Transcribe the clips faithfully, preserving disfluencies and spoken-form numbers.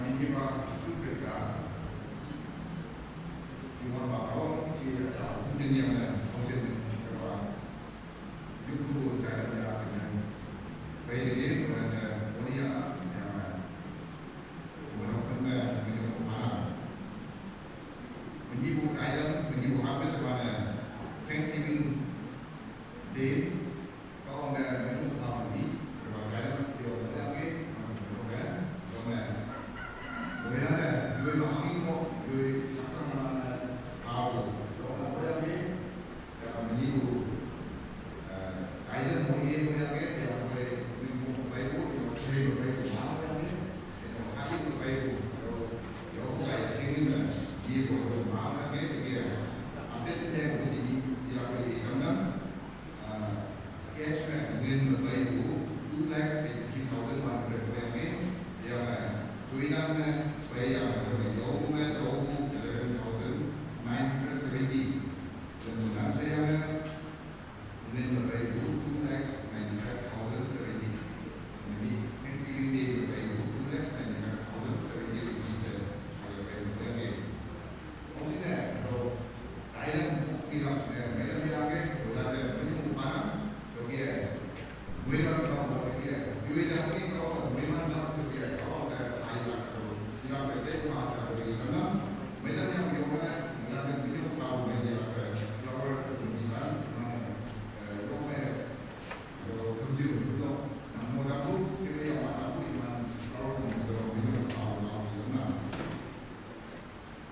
Miniba Jisu Krista, Yohan Baptist, ia sa hujan yang hujan yang kedua. Yuku jalan yang dengan baik dia kepada mulia yang melakukan minum alam. Menibu dalam, menibu hampir kepada Thanksgiving Day. Kau dah minum kopi, berbagai macam dia orang lagi, minum kan, minum kan. Kemudian ada, dua orang ni mau, dua sama-sama tahu. Kau nak apa lagi? Kau menibu, eh, kaidan mau ia mau lagi, dia boleh menibu baik, dia boleh baik, mau lagi. Ito, happy to kayo. Pero, yung kaya tingin na, di ko ito, mga nagkaya, ang tete niya, hindi, hindi ako ikamdam. Ah, cash na, hindi na kayo, two lakhs eighty-three thousand one hundred ko yan eh. Kaya nga, tuwinan na, kaya nga, yung mga tao, eleven thousand nine hundred seventy. Yung mga kaya nga, Nine na kayo, two lakhs ninety-five thousand seventy. Jadi, Thanksgiving Day na kayo, two lakhs ninety-five thousand seventy rupees na kayo kayo kayo. O sila, pero tayo lang, okay lang, eh, may lang yake, wala na, may yung upana, okay, eh, may lang yung mga, okay, eh, yung ito, okay, ito, may man lang, okay, eh, ito, eh, tayo lang, pero, sila, pwede, mga sa, okay, ano, may lang yung, yung, eh, may lang yung, yung, tao, may lang, eh, flower, yung, eh, yung, eh,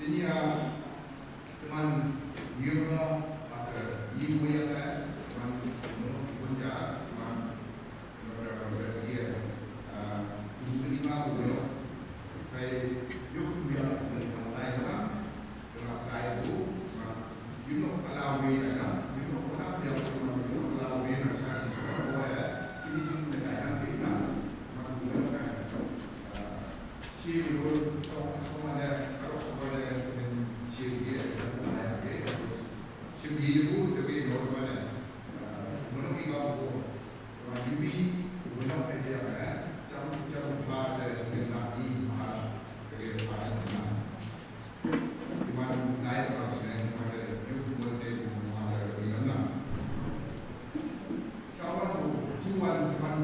Tini ya, teman Yurno, pastor Yibuya, teman Yurno, Bunja, teman Yurno, pastor dia, ah, Yurno, kayak Yurno, yang sebenarnya lain orang, Kena apply tu, ah, you know, kalau we na, you know, orang dia tu, you know, kalau we na sa, so, oh, eh, ini semua na kaya sa ina, maka, you know, kan, ah, si, you know, so, so, ada, kalau so, ada, then, si, dia, dia, dia, si, dia, you know, tapi, you know, mana, ah, mana kita, oh, ah, you be, you know, eh, dia, eh, jam, jam, bahasa, dengan lagi, mahal, jadi, paling, mahal. Iman nai orang sini, iman de, yuk, iman de, iman de, iman de. Sawan tu, cuan iman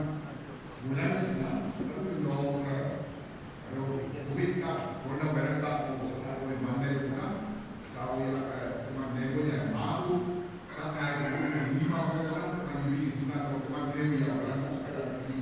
bulan sini, lalu no, lalu covid tak, coronavirus tak, ko sa ko iman de, iman, sawi, iman de, iman, mahu, tak ngai, iman, lima orang, iman, yuri, iman, iman, iman, iman, iman, iman, iman, iman,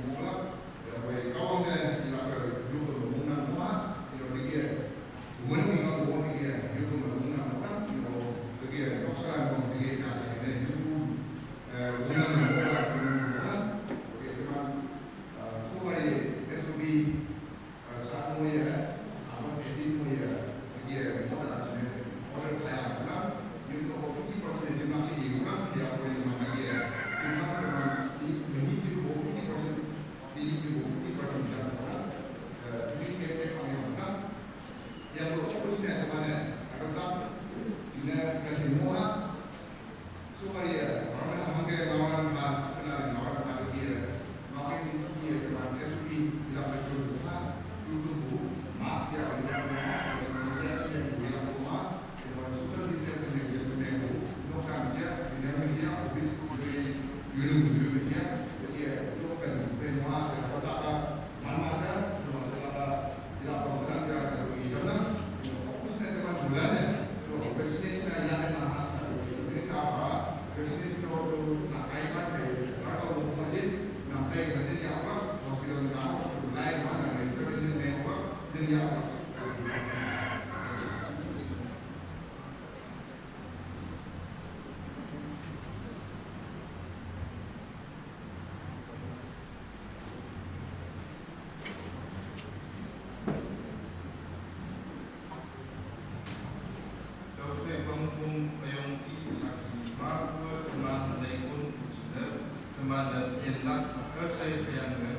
Dau thei bang kung ayong ki saki ma kua teman nei kun kucina teman ne kian lak ka sei kayang ne.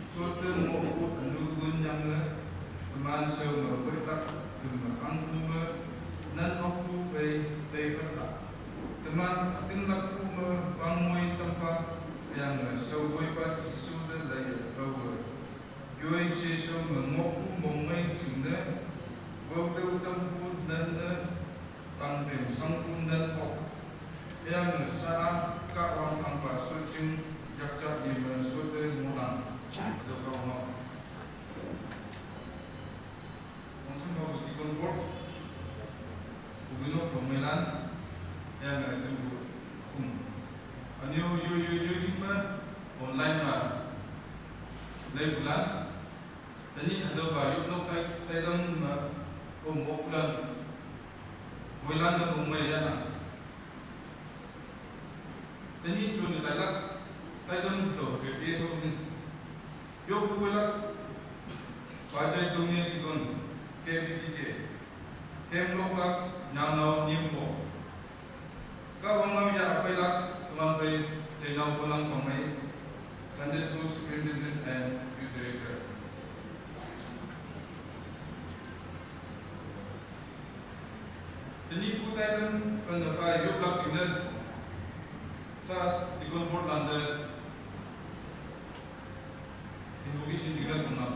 Chua te mo ku anu gun yang ne teman seu me weh lak te me ang ku me nan ok ku pei tei ka ta. Teman ating lak ku me bang mui tampa kayang ne seu weh pa Jisu te lai tau we. Yoi sesau me ngok u mong mei ci Wang te utam pu nan ne tang pem sang pu nan ok. Yang ne sa a ka wang ang pa su jing yak ja yi me su te ngu ang. Ado ka wang. Wang sum ba bu Deacon Board. Ku mi nok lo me lan. Yang ne jing bu kum. Anyo yo yo yo jing me online ma. Lai bulan. Tani hado ba yuk nok tai, tai dang ma um bok pulan. Wai lan dang um mai yana. Tani chun tai lak, tai dang to ke ke ho ni. Yok ku wai lak, ba jai dong ne Deacon, K B T K. Hem lok lak, nyang nau nyim ko. Ka wang nau ya apai lak, tuan pai, jai nau ko lang pang mai, Sunday School Superintendent and Youth Director. Tani ku tai kan, kan na fa yuk lak jing ne, sa Deacon Board lan de, invocation jing ne kung na.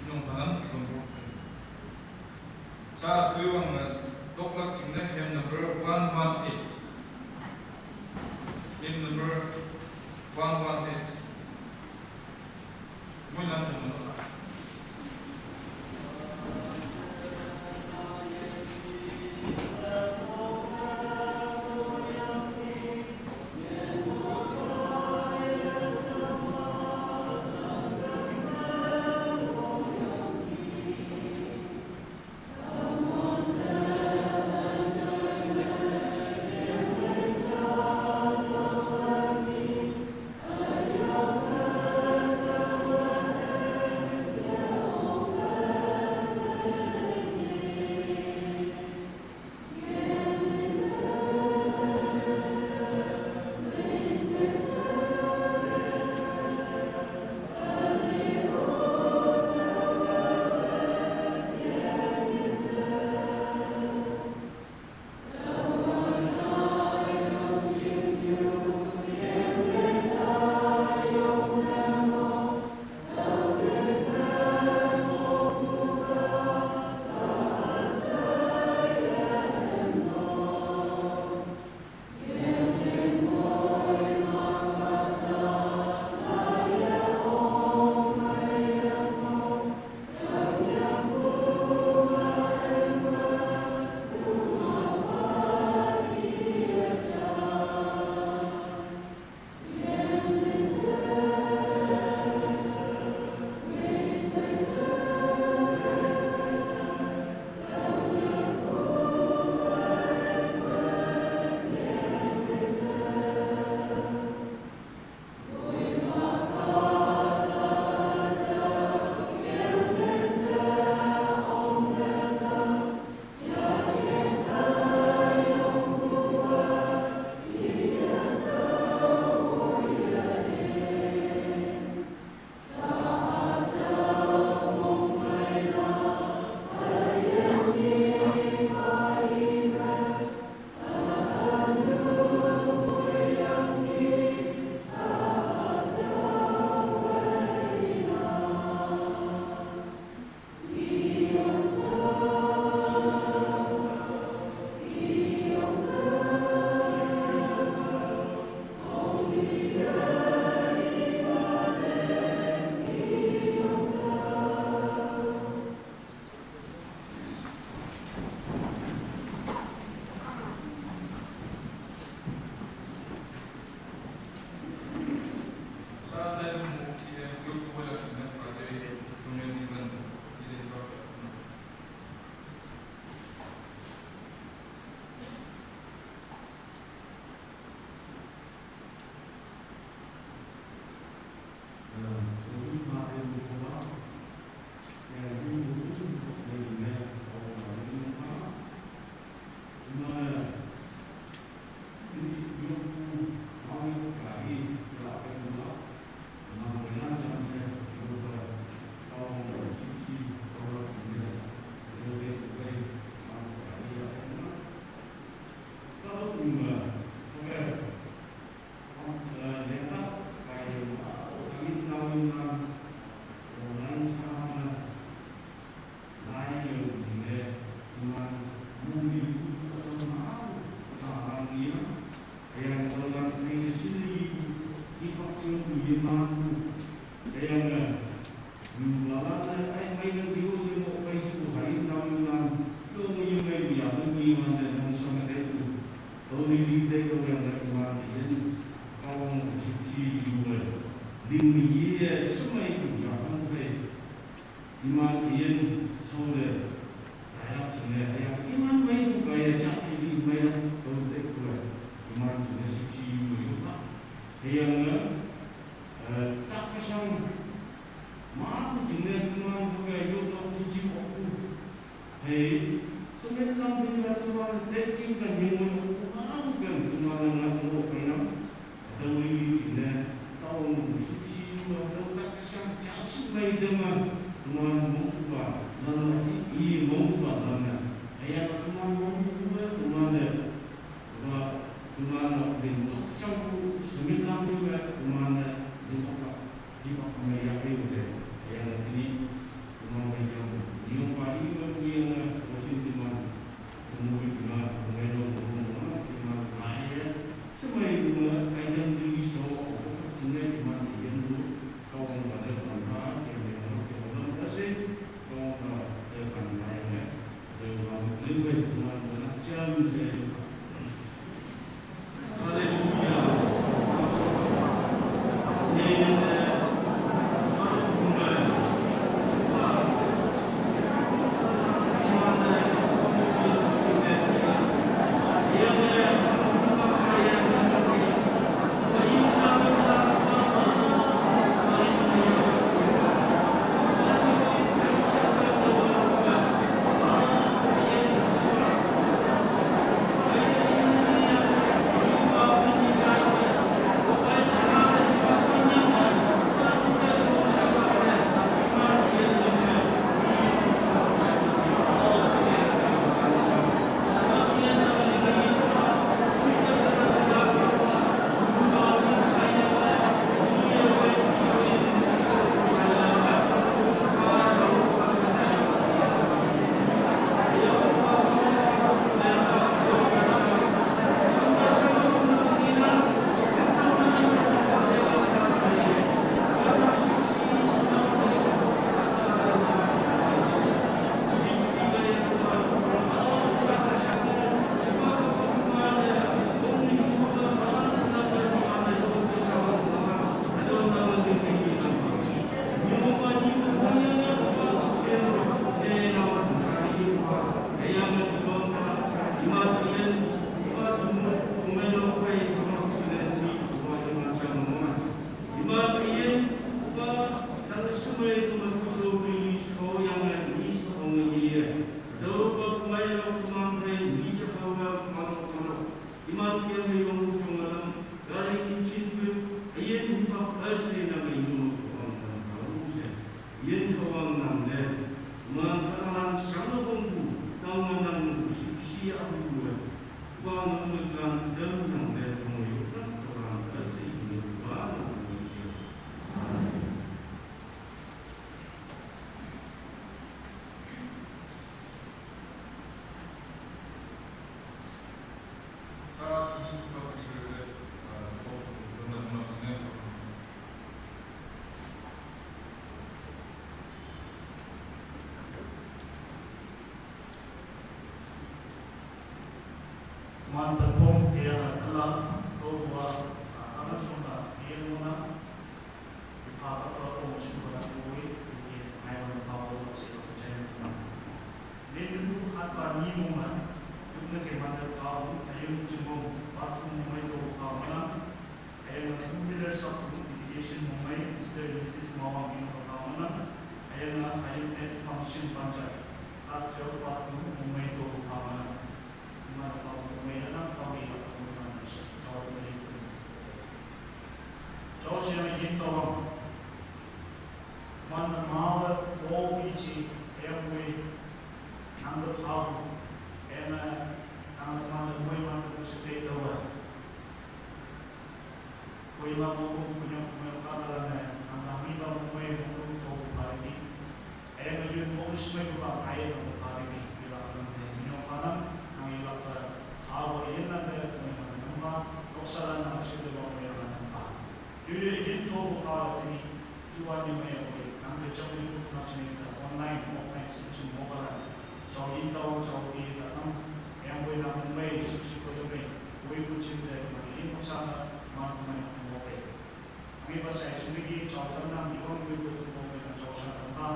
Inung panam Deacon Board. Sa tuiwang na loklak jing ne hymn number one one eight. Hymn number one one eight. Mui lam tum lo. Yimang, kaya nga, yung wala na, ay, may nang Diyos yung mo, kay si Buhay, yung namin lang, yung yung may biyakan, yung mga na, yung sa mga tayo, yung nilitay ko nga na iman, yan, kawang sipsi, yung, yung, yung, yung, yung, yung, yung, yung, Iman iyan sawle, dayak jingne, aya iman meipu kaiye jajili meiya, tao dekpu-e, iman jingne sipsi meipu-a. Hüyange, eh, takeshang, mapu jingne teman hüke yonok jiji okpu. Hei, semen lam peiya teman-e tekjing ka nyingmei okpu mapu ken teman-e ngan mo kailam. Hatüo lili jingne, tao shüpshe, hatüo takeshang jashi mei teme, teman mongpupa, nang lati i mongpupa nang-e. Hüyange teman mongpupa, teman-e, teman, teman-e, ling shangpu, semin nang teme, teman-e, ling shangpa, hipak mei ya pei je. Hüyange tenyih, teman mei jang, nyongpa i me, nyonge, washing teman. Iman kemyong jonglam, gari engine pe, ayin hipak asenang ayin wang tang tang se. Yin kawang nang le, iman kanaran shang kongpu, tang nang shipshi apu we. Wang nang le kan dem nang le tong yo kan kawang ase yin wang nang le. Amen. Teman penpong hüyange teman, towa, ah, tangan shongta, hüyange nang. Ipa kapa ong shupa tang woi, ike ngaiwan pa wo se lo jai ma. Lindu hatpa nyi mong me, yukne kemante pa ong, hayim jingmong, pastor mongmei to pa mana, hayim two wheeler shop dedication mongmei, Mister and Missus Mawang ino pa mana, hayim hayim S Function Panjai, class twelve pass mongmei to pa mana. Iman pa mongmei nang pa mi pa mongmei nang shi, jao mei. Jao shi yang yin tawang. Man mawe to wi ji, em wi, nang de pa wu, em, nang man de mui man de shi de de wa. Wei ma mongkong punyong punyong kata lane, nang kami ba mongmei mongkong to pari ki. Hüyange yun mo shemei pu bang hüyange mo pha leki, yelak nang te minyong pha nang, nang yelak pe, hawa yin nang te, mo nang nang pha, noksa lan nang shim te bang mo yang nang pha. Yue yue yin to Father, tini chuan ni mai a awih, nang leh chauh ni tuk nak chini sa, online, offline, sum chim mobile an. Chau in tawh, chau pi ta tam, yang wei nak mei, sip sip ko mei, wei ku chim de, mani in ko sa na, man ko mai ko mo pe. Ang iba sa chim ni ki chau tam nang, iwan wei ku tuk ko mei na chau sa tam ka,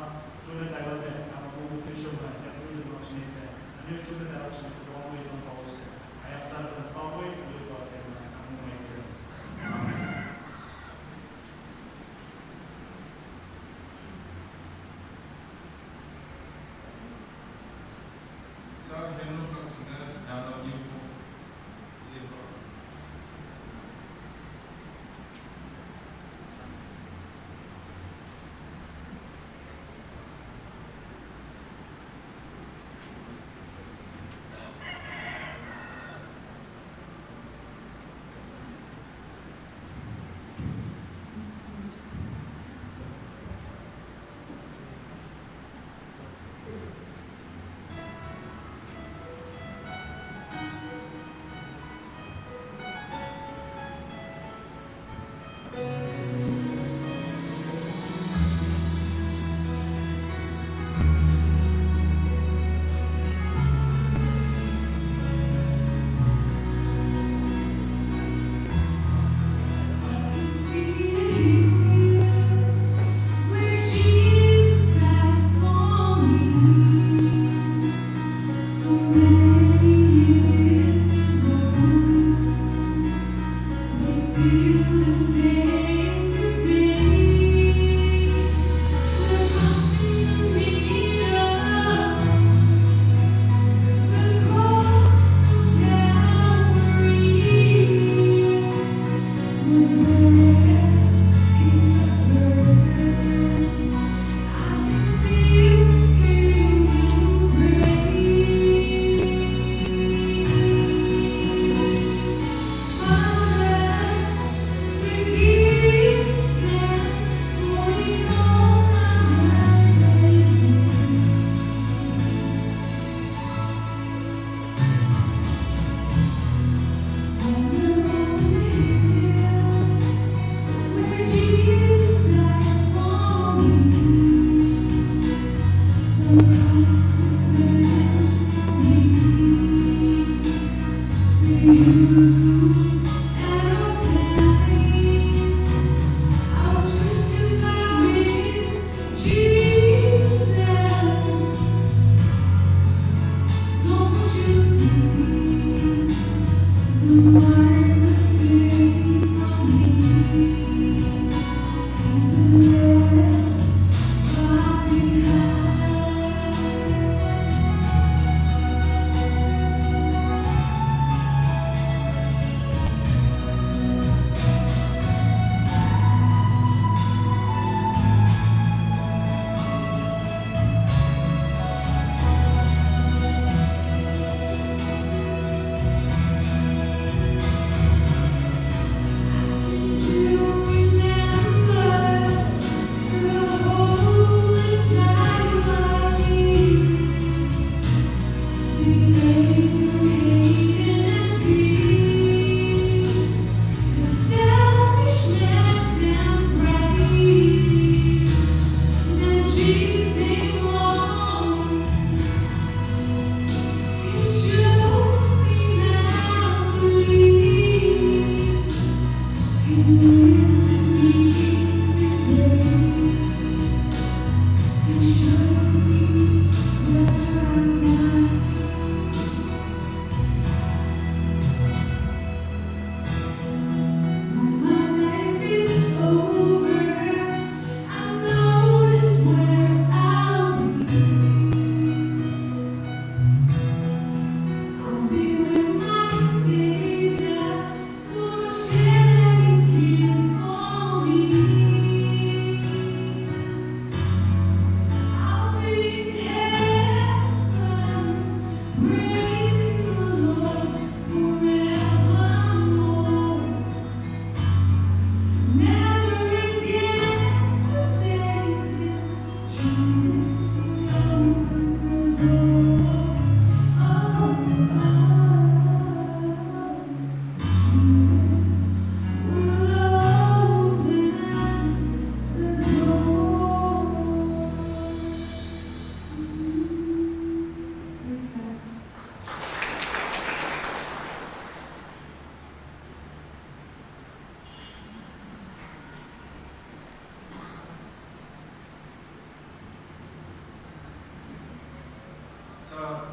chu na tai ba de, nang ko ku sum na, yang wei tuk nak chini sa, ani chu na tai ba chini sa, ko wei tam ko sa, ayak sa na tam pa wei, ko wei ko sa na, nang mo mai de. Amen.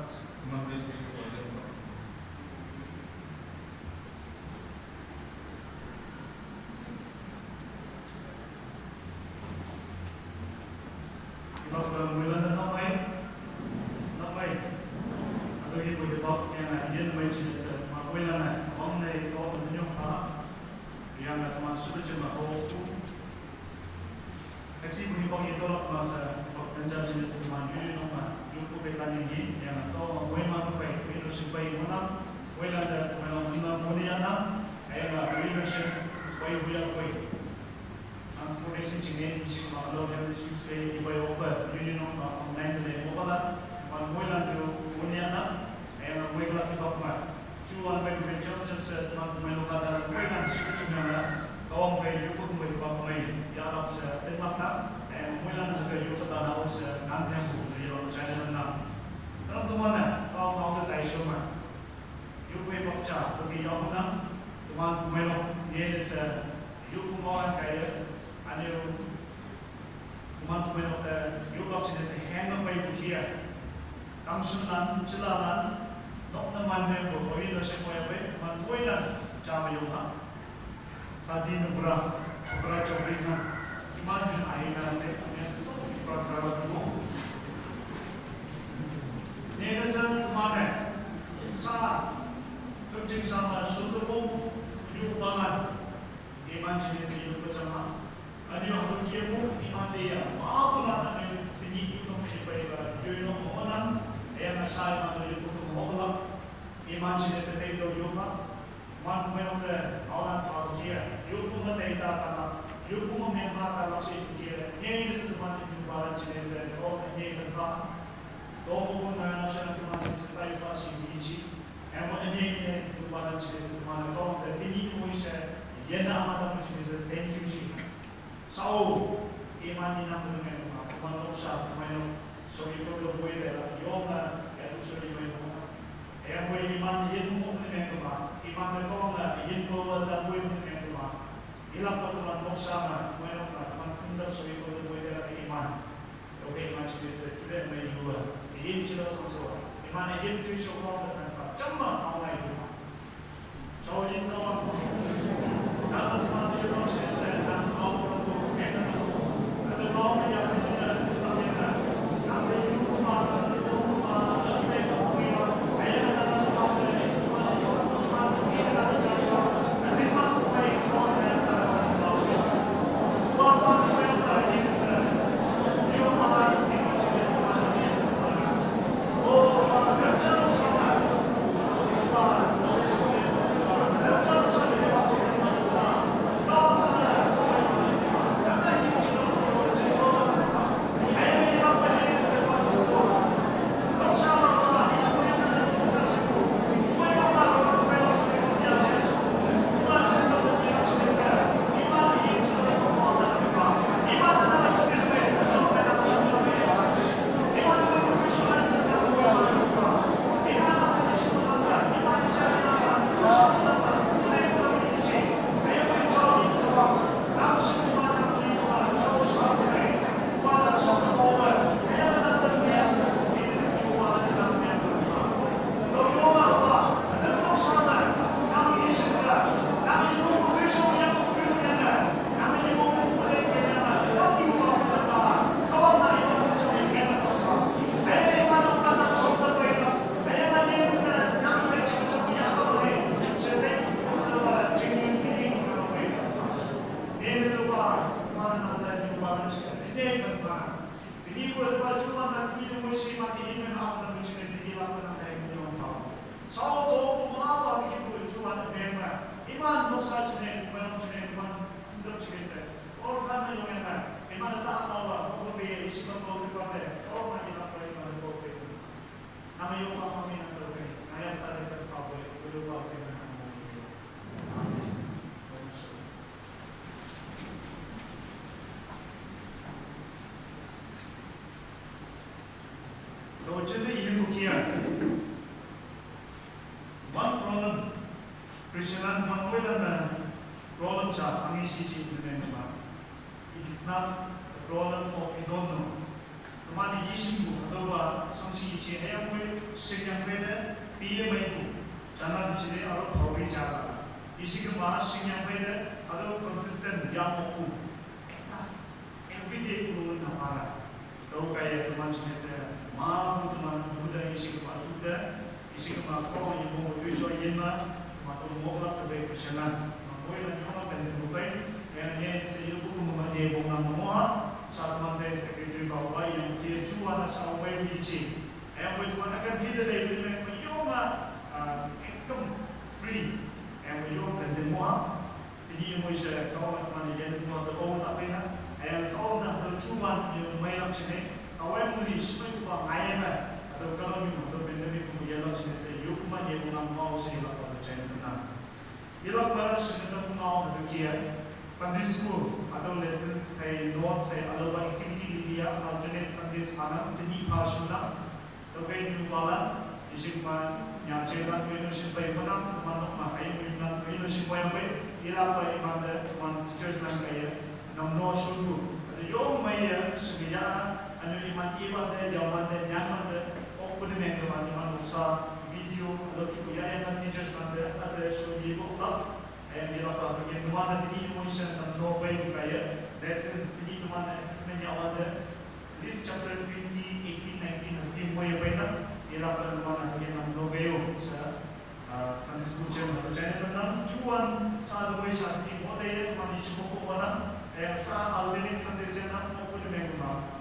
Marcus Peter Gordon. Ibak, uh, muilan na namai, namai. Ado ibu ibak yang, uh, yen mai chine se, ma muilan na, bang na ito na nyok ha, yang, uh, teman sudah cuma ho tu. Aki bu ibak ito lak masa, ibak kerja chine se teman yu yu nok ma, yu ku fetan ini, yang, uh, to ma muiman ku fai, yu no sipai mana, muilan da, muilan mana, muilan na, ayang, uh, yu no sipai, yu ya pai. Transportation chine, ishi ma alo health issues pe, ibai opa, yu yu nok ma online le mobile, man muilan yu, muilan na, ayang, uh, muilan ibak ma. Chuan bai bai cham cham se teman muilan ka da muilan si chum yang la. Kawang bai yu put bai bak mai ya lak se ten lak na. Ayang muilan se bai yu sa ta na o se nan yang bu yu lak chai na na. Teman teman na kawang mau ke tai shoma. Yu bai bak cha bu ki ya bu na. Teman muilan ye ne se yu bu mau an kai ye. Ane Teman teman nok te yu lak chine se heng na pai bu kia. Tam shun nan, chila nan, nok na man me bu, oi no se pai pai, teman muilan jama yong ha. Sadi no bra, chopra chopri na, teman jun ai na se, amen so, pra pra bu. Ne na se teman ne, sa, tum jing sa ma, shun tu bu, yu ba man. Iman chine se yu ba jama. Ani yo hadu kie mu, iman de ya, ma bu la na me, bini yu no me bai ba, yu no mo nan, e na shai ma no yu ku mo la. Iman chine se te do yu ba. Man me no te, au nan pa kie, yu ku mo te ta ta la, yu ku mo me ma ta la shi kie, nye ni se man yu ba la chine se, o nye fen ba. Do mo bu na na sha na tu man se ta yu ba shi ni chi. Emo ene ene tu ba na chine se tu man ko te bini ni mo ishe. Ye na ma ta mo chine se thank you chi. Sao, iman ni na mo me ma, tu man lo sha, tu man lo. So yu ko lo boi be la, yo na, ya tu so yu mo. Emo iman ye mo mo me ma, iman me ko na, ye ko la da boi me ma. Ilak ko tu man lo sha ma, mo na, tu man kun da so yu ko lo boi be la iman. Okay, iman chine se, chude me yuwa. Yin chilo song so. Iman yin tu sho kong da fan fa. Chama, au nai yuwa. Chao yin ka wan. Na ko iman se iman chine se, na au ko ko, me na ko. Na ko ko me ya me na, na me yu ko ma, na ko ko ma, na se ko ko ma. Aya na na ko ma, na ko ma, na ko ma, na ko ma, na ko ma. One problem. Christian an teman muilan na problem cha, angi shi chi implement ma. It is not a problem of you don't know. Teman-e yeshingpu hatüopa shangshi yeje, hüyangpoi shingyangphei te pemeipu jana te jine aro phaowei jana. Yeshikema shingyangphei te hatüo consistent yangpu. Ekta everyday ulu na para. Tüo kaiye teman jingne she mapu teman pu te yeshikema tu te yeshikema kong yemo toishao yinma, ma tong ngohlak te pei peshanan. Ma moilan yonga kande mufei, yang ne se yopu kuma ne bong nang mo ha, sha teman te secretary ba wa yang ke chuwa na sha wei yeje. Yang wei tuan akan kita dai ni me yonga, ah, ekdom free. Yang wei yonga kande mo ha. Tenyih moishe Kahwang teman-e yin mo hatüo o ta pei ha. Hüyange Kahwang te hatüo juwan ye meilak jingne, awai muli shemeipupa ngaiyange, hatüo kalan yu hatüo pandemic pu yelak jingne she yopu ma ye unang ngao she yelakpa te jaine tamnang. Yelakpa shingne tam ngao hatüo kih-e, Sunday school hatüo lessons hei notes hei ülaopa activity lilia alternate Sundays phanang, tenyih pha shunang. Tüokhei nyupalan, yeshikma, nya jailan, pei no shin pei manang, teman nok ma hei muinang, pei no shin pei pei, yelakpa imante, teman teachers lan kaiye, nam no shunpu. Hatüo yong meiye, shingya, ünyu iman iwante, yawante, nyanwante, okpu ne meng teman iman noksa, video, hatüo kipu yayang teachers lante, hatüo shunye oklak, eh, yelakpa hatüo ke numan-e tenyih emotion nam no peipu kaiye, lessons tenyih teman assessment yawante, List chapter twenty, eighteen, nineteen, hatüo ke moiye peinang, yelakpa numan hatüo ke nam no pei-o, sha, ah, Sunday school jem hatüo jaine tamnang, juwan, sha hatüo mei sha hatüo ke mo leiye, teman ni jimok ko wanang, eh, sha alternate Sunday she nang, mo pule meng ma.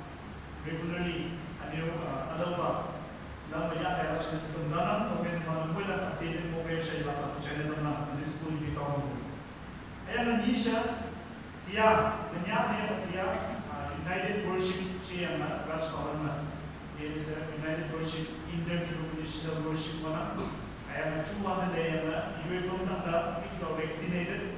Regularly, ünyu, ah, ülaopa, lam ya kai la chen se tum danang, tüoke numan moilan update mo pei sha yelakpa hatüo jaine tamnang, Sunday school ni tao. Hüyange nyishe, tia, nenya hüyange tia, ah, United Worship she yange, Rajbhavan me. Ye she United Worship, Interdenominational Worship wanang. Hüyange juwan ne yange, yoi pom tang da, if you are vaccinated.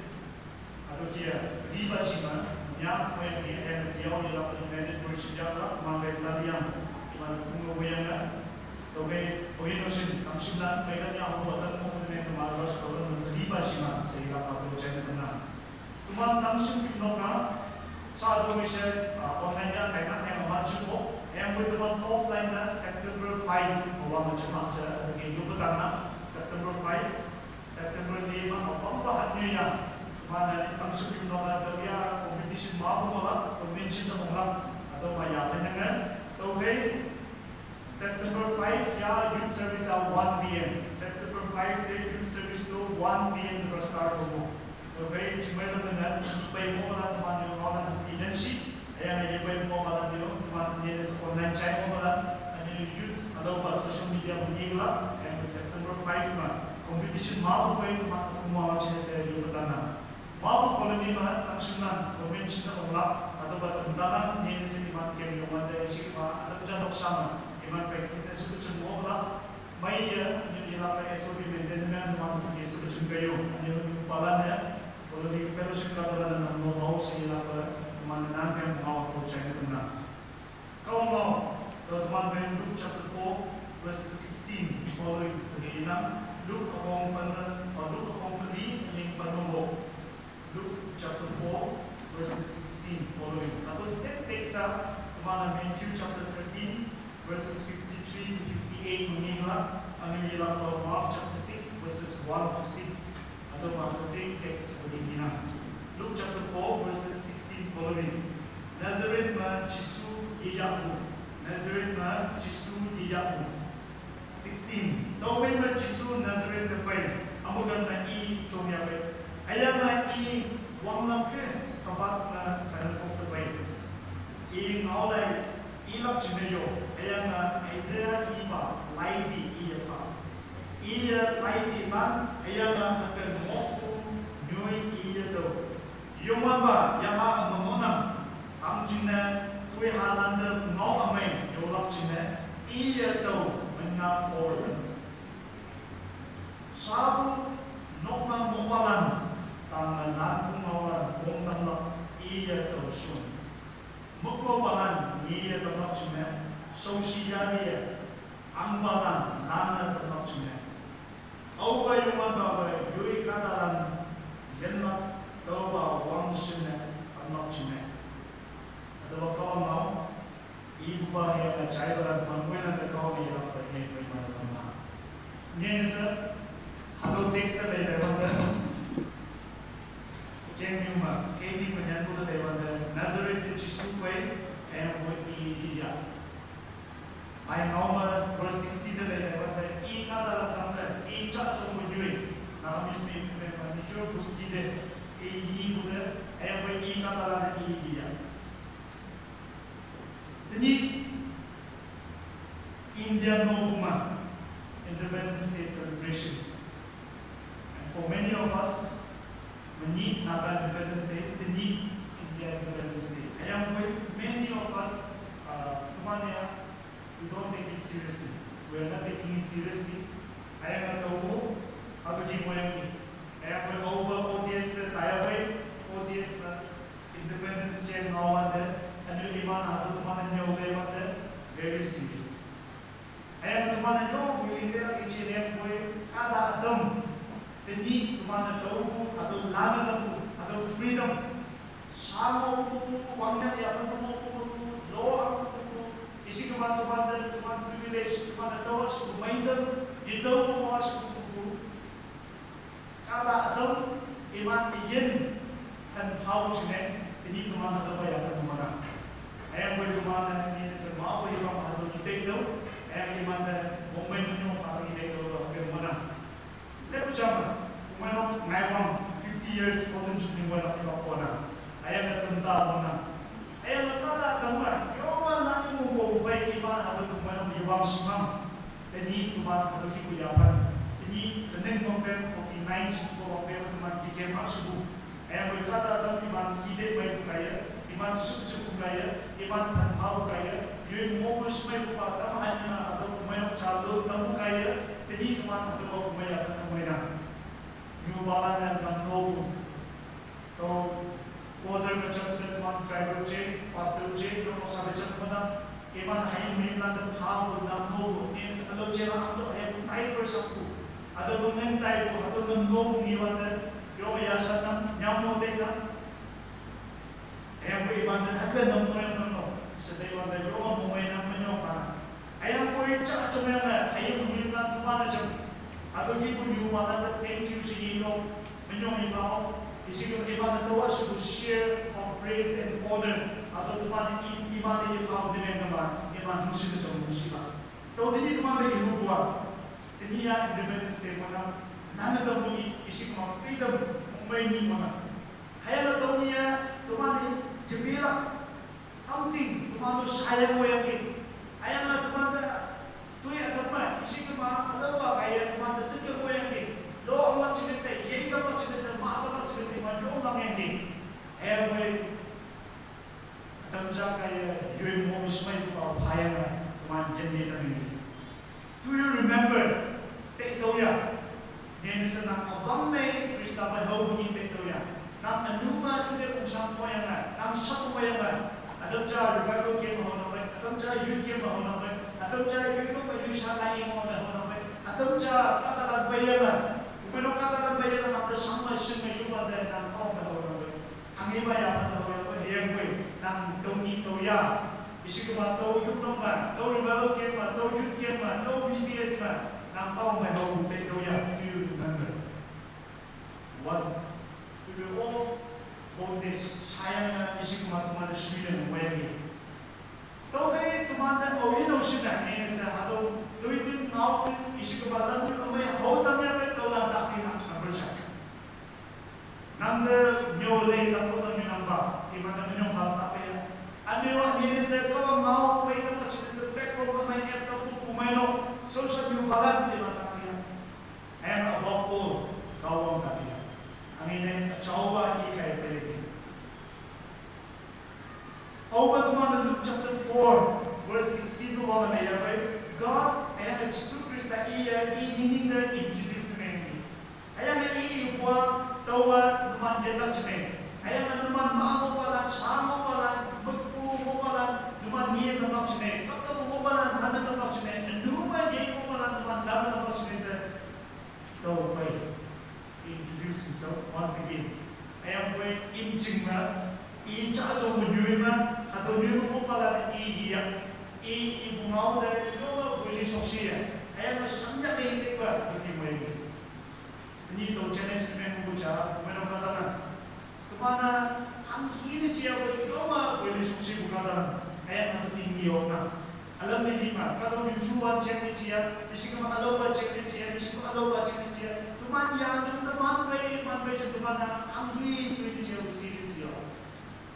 Hatüo tia, liba jima, nya, hüyange, hüyange tia, yelak United Worship ya la, man be ta liang, man pung lo yange. Tüokhei, oyin no shin, tang shin lan, mei lan ya, hübo, tan mo, ne, ma, Rajbhavan me, liba jima, she yelakpa hatüo jaine tamnang. Teman tang shim nok a, sha do mi she, ah, online ya, kai na, kai na, ma, chipo, and with teman offline na, September five, mo wa ma chima she, okay, yu betan na, September five, September lima, ah, wang ba hat nyu ya, teman na, tang shim nok a, tüo ya, competition ma, mo la, convention na, mo la, hatüo ma ya, pen na, tüokhei, September five ya youth service a one P M. September five te youth service to one P M te start hobo. Tüokhei jimei lam ne, pei mo la teman yo, mo la teman agency. Hüyange ye pei mo la yo, teman ye online jai mo la, ünyu youth, hatüopa social media mo ni la, and September five ma competition ma bu phei teman mo la jine she yo betan na. Mapu colony me tang shimlan, government shinne onglak, hatüopa tang talan, nyi ne she iman kem yongwante, ishi iman, atam jan nok shang, iman practice ne shepechem onglak, meiye, nyi ilakpe S O P maintain ne meng, numan ke shepechem peyo, anyi palan ne, colony fellowship kahtalan ne, nang no bao she ilakpe, numan nan kem ngao to jaine tamnang. Kahwang ngao, tüo teman phei Luke chapter four, verses sixteen following. Tüoke inang, Luke üpong pen, uh, Luke üpong peli, üling pen wok. Luke chapter four, verses sixteen following. Hatüo same text a, teman Matthew chapter thirteen, verses fifty-three to fifty-eight me ngenlak, ünyu yelak tüo Mark chapter six, verses one to six. Hatüo ma the same text for the inang. Luke chapter four, verses sixteen following. Nazareth me Jesu yeyahpu. Nazareth me Jesu yeyahpu. Sixteen. Tüophei me Jesu Nazareth te pei. Amogan me i jong yahpei. Hüyange i wanglam ke Sabbath me synagogue te pei. I ngaolai, ilak jingne yo, hüyange Isaiah hipa laidi iye pha. Iye laidi man, hüyange hüke ngohpu nyoi iye tüo. Youngwanpa, yaha me ngohnang, hangjingne, toihalan te ngao ümei, yolak jingne, iye tüo, mena pore. Shapu, nokma mongpalan, tange nanpu ngaolan, wong tamlak, iye tüo shon. Mükmopalan, iye tamlak jingne, shaoshi yaliye, ahngpalan, nange tamlak jingne. Aope Youngwanpawe yoi kahtalan yinlak, tüopa wangshinne tamlak jingne. Hatüopa Kahwang ngao, ipupa he Kedi penyan pun ada wan Nazareth Jisu pai, ayang pun i hiya. Ayang nama verse sixteen ada wan i kata lakam da i cha chong pun yui. Na mismi pun wan teacher busti de i hi pun da ayang pun i kata la i hiya. Tenyih India no kuma Independence Day celebration. And for many of us, many Naga Independence Day, tenyih India Independence Day. Ayang pun many of us, uh, teman ya, we don't take it seriously. We are not taking it seriously. Ayang na tau ko, atau ki mo yang ki. Ayang pun over O T S de taya pun, O T S na Independence Day no wan de, anu iman hadu teman nyau de wan de, very serious. Ayang teman nyau, we lindera ichi ayang pun kada adam. Tenyih teman tau ko, hadu lana tau ko, hadu freedom. Sama ko ko, wangnya ya ko ko ko, lo ko ko. Isi teman teman de, teman privilege, teman tau ko maidam, itu ko ko ko. Kada adam iman iyin kan hau chine, ini teman ada apa yang teman mana. Ayang boleh teman ini semua apa yang ada di itu, ayang iman dan Mumbai menyo kalau di itu apa yang mana. Lepas jam, umai no ngaiwang fifty years, kau tu cuma buat apa kau na. Ayang ada tentang mana. Ayang ada kada adam, yo mana ni mungkin fai iman ada teman yang iwang simang. Tenyih teman hadu ki ku yapan. Tenyih teneng mongpem forty nine shi ko mongpem teman ki kem ak shibu. Ayang boleh kada adam iman hide mai ku kaya, iman shuk shuk ku kaya, iman tanpa ku kaya, yun mo ku shmai ku pa tam hanya na hadu ku mai ku chalo tam ku kaya, tenyih teman hadu ku mai akan ku mai na. Yu bala na nam no ku. To quarter macam sen man driver je, pastor je, no no sabe chan mana, iman hai muhim na de pha bu nam no bu, ni sa lo je la am to hai bu tai per sa bu. Ada bu ngen tai bu, ada nam no bu ni wan de, yo ya sa nam, nyam no de nam. Ayang bu iman de, ada nam no yang no. Sedai wan de, yo ma mo mai nam menyo pa. Ayang poi cha chong yang na, ayang poi na tu mana jam. Atau ki pun yu mana de thank you si yo. Menyong i pao. Isi ke iman de tawa si share of praise and honor. Atau tu mana i iman de i pao de yang ma. Iman hang si de jam si ba. Tau de ni tu mana i hu bua. Ini ya Independence Day mana. Nana de pun isi ke ma freedom. Mumbai ni mana. Ayang de tau ni ya tu mana i jebila. Something, teman tu sayang ko yang ke. Ayang na teman tu, tu ya teman, isi ke ma, ada ba kaya teman tu tu ko yang ke. Lo Allah cina se, ye Allah cina se, ma Allah cina se, ma yo Allah yang ke. Ayang ko, atam ja kaya, yo mo ismai ko ba payang na, teman yang ni teman ni. Do you remember? Te tau ya. Ngen sa nang abang me Krista mai hau bunyi te tau ya. Nang anu ma chude ung sang mo yang ai. Nang sak mo yang ai. Adam ja revival ke ma hau nang bai. Adam ja youth ke ma hau nang bai. Adam ja youth ma youth sa lai mo ma hau nang bai. Adam ja kata lan bai yang ai. Umeno kata lan bai yang ai. Nang te sang ma sing ma yu ma de nang kau ma hau nang bai. Hangi ba ya ma tau ya ko heyang ko nang tau ni tau ya. Isi ke ma tau youth nong ma, tau revival camp ma, tau youth camp ma, tau V B S ma, nang kau ma hau te tau ya. Do you remember? Once we were all bondage, sayang na isi ke ma tu ma de sui na wayang ni. Tau kai teman de au in au shin na, eh, sa hado, tui tin ngau tin, isi ke ba lam ni amai hau tam ya pe tau la tak ni ha, number check. Nang de nyo lei tam ko nang ni nang ba, iman de nyo ba tak pe ya. Ane wa ni ni se ko ba ngau, wei tam ko chin se back from ko mai em tam ko ku mai no, so sa nyo ba lan iman tak pe ya. And above all, kau wang tak pe ya. Angin ne, a chau ba i kai pe ya. Over to man Luke chapter four, verse sixteen to one, ya bai. God, ayang Jisu Krista i ya i nining da introduce me ni. Ayang i i bua tawa numan gen lak chine. Ayang numan ma mo palan, sa mo palan, mekpu mo palan, numan ngi tam lak chine. Kap kap mo palan, nanda tam lak chine. Numan ye mo palan, numan dam tam lak chine se. Tau bai. Introduce himself once again. Ayang bai im ching ma, i cha chong mo nyui ma, hato nyui mo pala i hi ya, i i bungau da yo ma buli sok si ya. Ayang ma sang ya ke i te ba, to ki mo i. Ni to challenge me mo cha, mo no kata na. To Mana hanghi ni chia ko yoma ko ni susi bukata. Ayang atu tinggi yoma. Alam ni lima, kalau yuju wan cheng ni chia, isi kama alo ba cheng ni chia, isi kama alo ba cheng ni chia. Tuman ya jung teman bai, man bai si tuman na hanghi tu ni chia usi ni chia.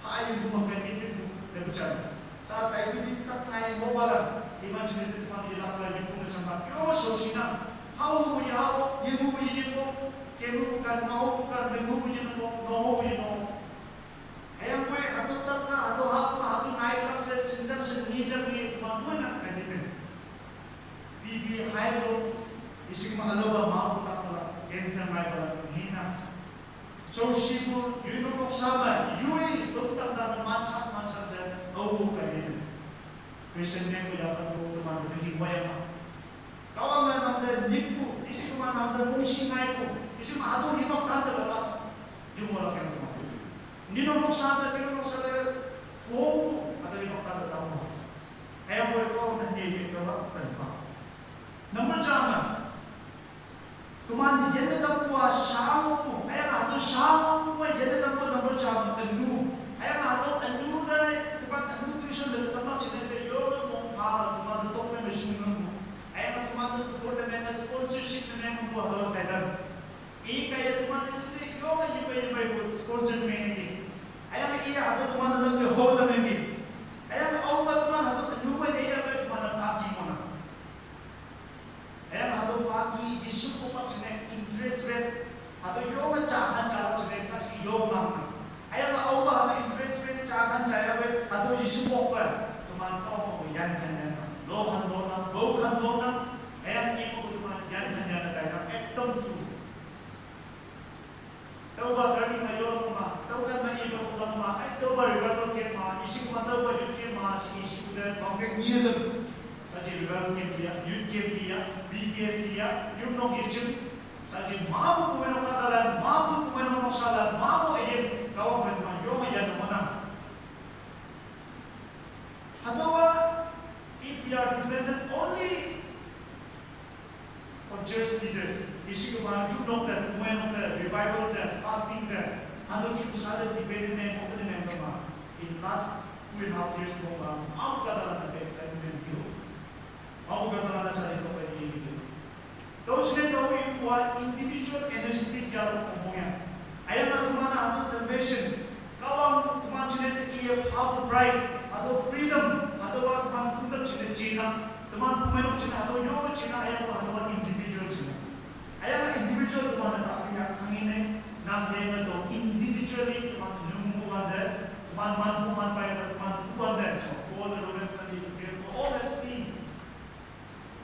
Hai bu makan ni tu, lebuchan. Sa diabetes tak ngai mo bala. Imagine se tuman ilak ba ni pun macam ba. Yo so sina. Hau bu ya hau, ye bu ye bu. Kemu bukan, mau bukan, mengu bu ye no, no bu ye no. Ayang kue hatu tak na, hatu hak na, hatu naik lah se, senjam se, nijam ni, tuman kue nak kan itu. Bibi hai lo, isi ma alo ba mau tak la, cancer mai ba ni na. So sibu, yui no nok sama, yui, lo tak na mansak mansak se, au kan itu. Christian name ko yapan ko tuman hatu hingwai ma. Kawang na nang de nikpu, isi kuma nang de mungsi ngaipu, isi ma hatu himak tan de lata. Yung wala kan kuma. Nino noksa de, tino noksa de, kopu, hatu himak tan de tamu. Ayang boy kawang na nye ye kawa, fan fa. Number jama. Tuman yende tapu a shango pu. Ayang hatu shango pu ma yende tapu number jama anu. Ayang hatu anu dai, tuman anu tuition de tapu chine se yo mong pa, tuman de tok me shung nung. Ayang tuman de support de me sponsorship de me mong hatu setan. I kaya tuman de chute yo ma yibai yibai bu sponsor me ngi. Ayang iya hatu tuman de lam de ho de me ngi. Ayang au ma tuman hatu anu ma de ya ma tuman de pa ki mona. Ayang hatu pa ki Jisu ko pa chine interest rate. Hatu yo ma cha khan cha chine ka si yo ma. Ayang au ma hatu interest rate cha khan cha ya we hatu Jisu ko pa. Tuman ko ko yan khan yan. Lo khan lo na, bo khan lo na. Ayang ki ko tuman yan khan yan na dai na. Ekdom tu. Tauba turning ma yo ma, taukan ma i ba ma, ai tauba revival camp ma, isi ma tauba youth camp ma, si isi ku de bang ke ni de. Sa ji revival camp dia, youth camp dia, B P S dia, youth no ye jing. Sa ji ma bu ku no ka da la, ma bu ku no no sa la, ma bu e ye, ka wa ma yo ma ya no na. Hatowa, if we are dependent only on church leaders, isi kuma youth nok te, women nok te, revival te, fasting te, hatu ki kusada dependent me, open me kama. In last two and a half years mo ba, abu ka dala na backslide me biu. Abu ka dala na sa to pa ni biu. Tau chine tau i kua individual initiative ya lo kong ya. Ayang na tuman na hatu salvation. Kawang tuman chine se iye power price. Hatu freedom. Hatu wa tuman kundam chine china. Tuman tumen chine hatu yo chine ayang wa hatu wa individual chine. Ayang na individual tuman na tapi ya kangine. Nam ye na to individually tuman lumu wande. Tuman man tuman pai tuman wande. Paul and Romans na di, for all have sinned.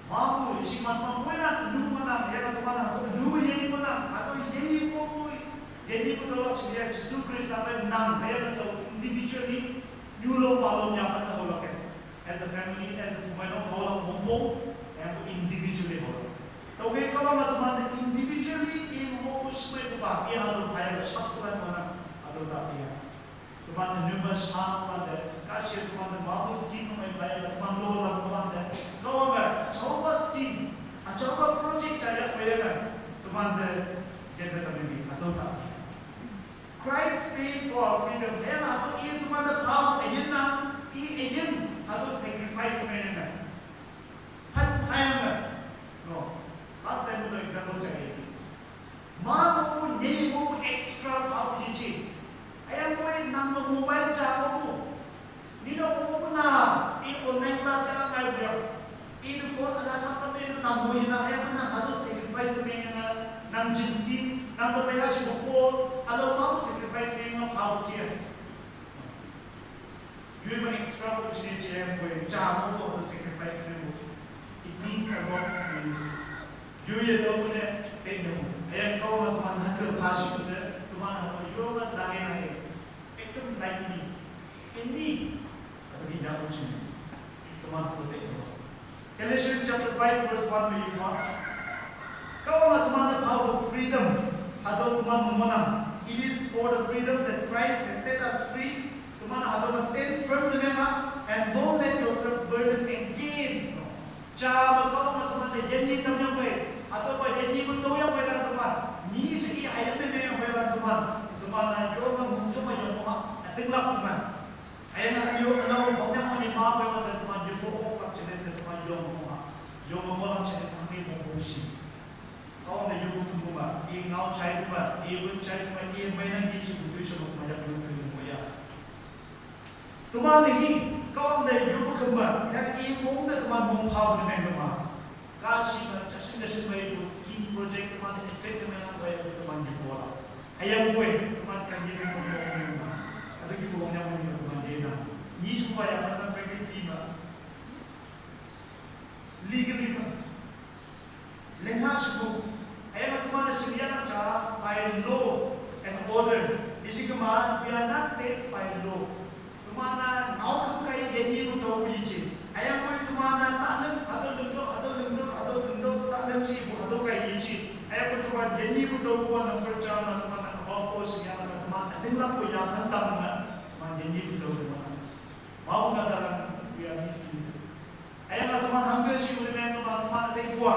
Mabu, isi man ma muena, nu mana, ya na tumana, hatu nu ye mana, hatu ye ko bu, ye ni bu tolak chimia, Jisu Krista pe nang, ya na to individually, you lo palo ya kan to lo ke. As a family, as a kumai no ho lo hong bo, ya ko individually ho lo. To ke kawa na tumana individually, in ho ko shmai ko ba, ya halo phaya ko shak ko mana, hatu ta ya. Tuman number shang wande, kashi tuman mabu scheme mai bai, tuman lo la wande. Kawa ga, achawa scheme, achawa project chaya bai ga, tuman de, jenda kami ni, hatu ta. Christ paid for our freedom. Em hatu i tuman de pau, ayin na, i ayin, hatu sacrifice mai na. Pan ayam na. No. Last time tu example chaya. Ma mo bu, ni mo bu extra pau yi chi. Ayang boy nang mo mobile cha mo bu. Ni no mo bu na, i online class ya ngai bu ya. I the phone ala sa pa ni no nang mo yi na ayang na ado sacrifice me na nang jinsi, nang to pa ya shi ko, alo ma bu sacrifice me na pau kia. Yui ma extra ko chine chine ko cha mo ko the sacrifice me ko. It means a lot to me. Yui ye to ko ne pe no. Ayang ko ma tuman ha ke pa shi ko ne tuman ha ko yo ma da he na he. Ekdom like me. In me. Atu ki ya ko chine. Tuman ha ko te no. Galatians chapter five verse one me yuha. Kawa ma tuman na pau freedom. Hado tuman monam. It is for the freedom that Christ has set us free. Tuman hado ma stand firm de menga and don't let yourself burden again. Cha ma kawa ma tuman de yeni tam yang bai. Hado ba yeni bu to yang bai la tuman. Ni si i ayam de me yang bai la tuman. Tuman na yo ma mung Amen. Ayang ayo alo bongnyang mani ma pe ma teman yuko ok lak chene se teman yong ma. Yong ma lak chene se hami bong bong shi. Kau na yuko kumba, i ngau chai kumba, i bun chai kumba, i mai na ki shi kutu shi ma yak yuko kumba ya. Teman hi, kau na yuko kumba, yang i mong na teman mong pa bun meng kumba. Ka shi ma, cha shi na shi mai ko scheme project teman attract na meng na ko ya teman yuko la. Ayang boy, teman kan ye kumba mong kumba. Ada ki bongnyang mani teman ye na. Ni shi ba ya fan na project team. Legalism. Lengha shubu. Ayang teman na shimyang cha by law and order. Ishi kama, we are not saved by law. Teman na ngau kam kai yeni bu tau yichi. Ayang koi teman na tanem, ado lengdo, ado lengdo, ado lengdo, tanem chi bu, ado kai yichi. Ayang koi teman yeni bu tau bu number cha na teman na above all shimyang na teman. Ating la ko ya kan tam na. Teman yeni bu tau teman. Mau kata lang, we are misleading. Ayang la teman hampir shi uli meng teman teman ada ikwa.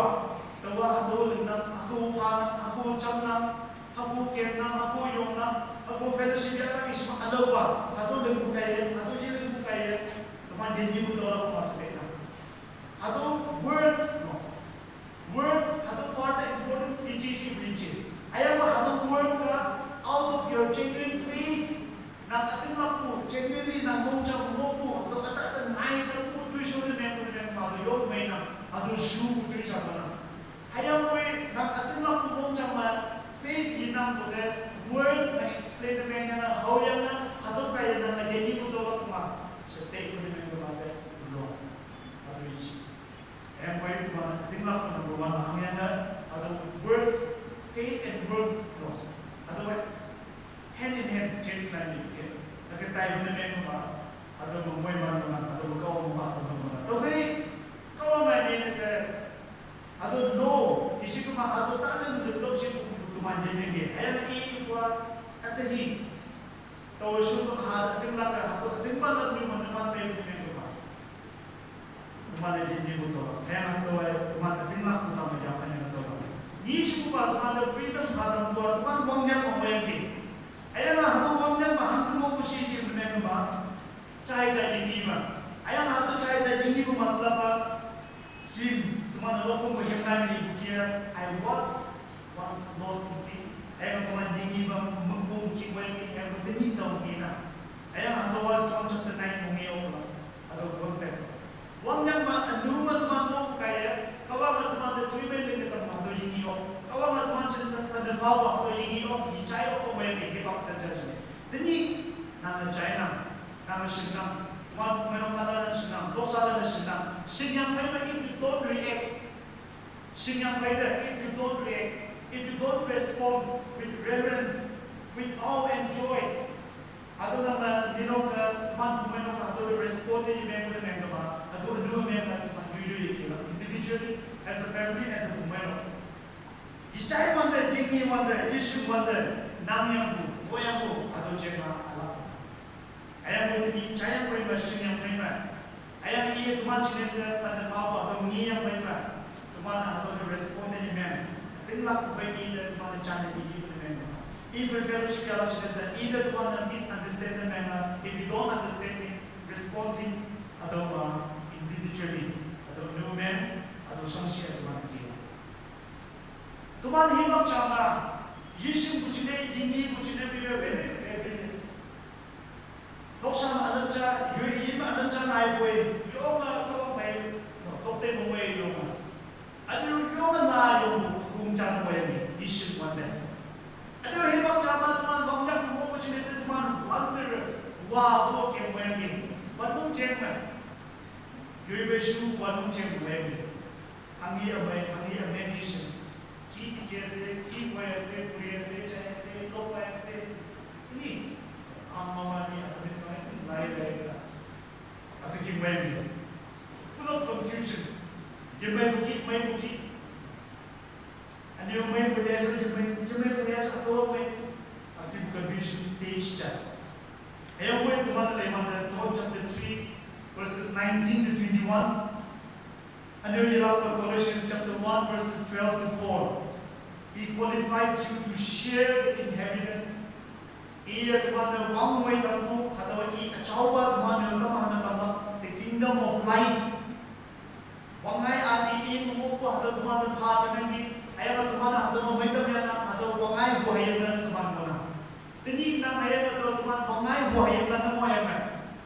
Tawa ado lengdang, aku panang, aku chamnang, aku kemnang, aku yongnang, aku fellowship ya lagi sima ado ba. Ado lengbu kaya, ado ye lengbu kaya. Teman janji bu tolak masuk na. Ado word no. Word ado part important skichi shi brinchi. Ayang ba ado word ka out of your genuine faith. Nang ating laku genuinely nang mong chang mo ku, ado kata ado nai ta ku tu shu ni meng ni meng ma ado yong mei nang, ado shu ku tu chang na. Ayang koi nang ating laku mong chang ma faith yi nang ku de word na explain ni meng yang na hao yang na ado kaya nang na geni ku do laku ma. Sete ku ni meng ku ma that's wrong. Ado ichi. Ayang koi teman ating laku number one la hang yang na ado work, faith and work no. Ado hand in hand, James nine eight. Naka tai bu na meng ma, ado bu moi man ma, ado bu kau ma, ado bu ma. To hei, kau ma ni se, ado no, ishi kuma ado ta len de lo chi ku teman ye ne ke. Ayang i kwa, ate hi. Tawa shu to ha, ating laka, ado ating ba la ni ma teman pe ni meng ma. Teman na jin jin bu to. Ayang hatu ay, teman na tingla ku tama japa yang to. Ni shi ku ba teman na freedom ha tang ku, teman wang nyam wang wayang ke. Ayang hatu wang nyam ma hang tu mo ku shi shi mene ma. Chai chai jin ni ma. Ayang hatu chai chai jin ni ku matlab ba. Hymns, teman na lo ku mo hymn nai ni bu kia. I was once lost in sin. Ayang teman jin ni ba mengkum ki wayang ke, ayang bu teni tau ni na. Ayang hatu wa John chapter nine mo ngi ok la. Ado concept. Wang nyam ma anu ma teman mo kaya, kawa ma teman de tui me lenge tam ado yingi ok. Kawa ma teman chen san san de fa wa ado yingi ok, yi chai ok ko me ke bak ta judgment. Teni, nang na chai nang, nang na shin nang, teman pumeno kada na shin nang, dosa da na shin nang. Shin yang pai ma if you don't react. Shin yang pai da, if you don't react, if you don't respond with reverence, with awe and joy, Ado nang na ninok ka teman pumai nok ado respond ni meng na meng ba. Ado anu meng na teman yu yu ye kila. Individually, as a family, as a pumai nok. Ichai wanda, yingi wanda, ishi wanda, nang yang bu, ko yang bu, ado jema ala. Ayang bu tini, chai yang bu, iba shin yang bu, iba. Ayang iye teman chine se tanda fa ba ado ngi yang mai ba. Teman ado de respond ni men. Ating lak ku fai ida teman de chane di iye men. If a fellowship ya la chine se ida teman de misunderstand ni men. If you don't understand it, respond him ado ba individually. Ado no men, ado shangshi ado man ki. Teman himak chama. Yishu kuchine, yingi kuchine, we were very, very business. Noksa ma alam cha, yue yi ma alam cha nai boi, yong ma kawang mai, no, tok te mong mai yong ma. Adi yong ma la yong ma, kung cha na boi mi, ishi wonder. Adi hi bak cha ma teman, bang yak mo ko chine se teman, wonder, wa bo ke boi mi, wan mong cheng ma. Yue be shu, wan mong cheng boi mi. Hangi amai, hangi amai nation. Ki dikhi ase, ki koi ase, kuri ase, chai ase, lok pai ase. Ni, ang mama ni Assamese mane, lai lai ta. Atu ki mai ni. Full of confusion. Ye mai bu ki, mai bu ki. Ani yo mai bu ya so, ye mai, ye mai bu ya so, atu mai. Atu ki confusion stage cha. Ayo ko teman le man John chapter three, verses nineteen to twenty-one. Ano yelak pa Colossians chapter one, verses twelve to four. He qualifies you to share the inheritance Iye teman-e wangngoi tampu, hatüo i achaopa teman-e tam hane tamlak, the kingdom of light. Wangngai ati i mongpu hatüo teman-e pha teman-e, hüyange teman-e hatüo mei tam yana, hatüo wangngai pu hüyange teman-e. Tenyih nang hüyange hatüo teman wangngai pu hüyange nang mo hüyange.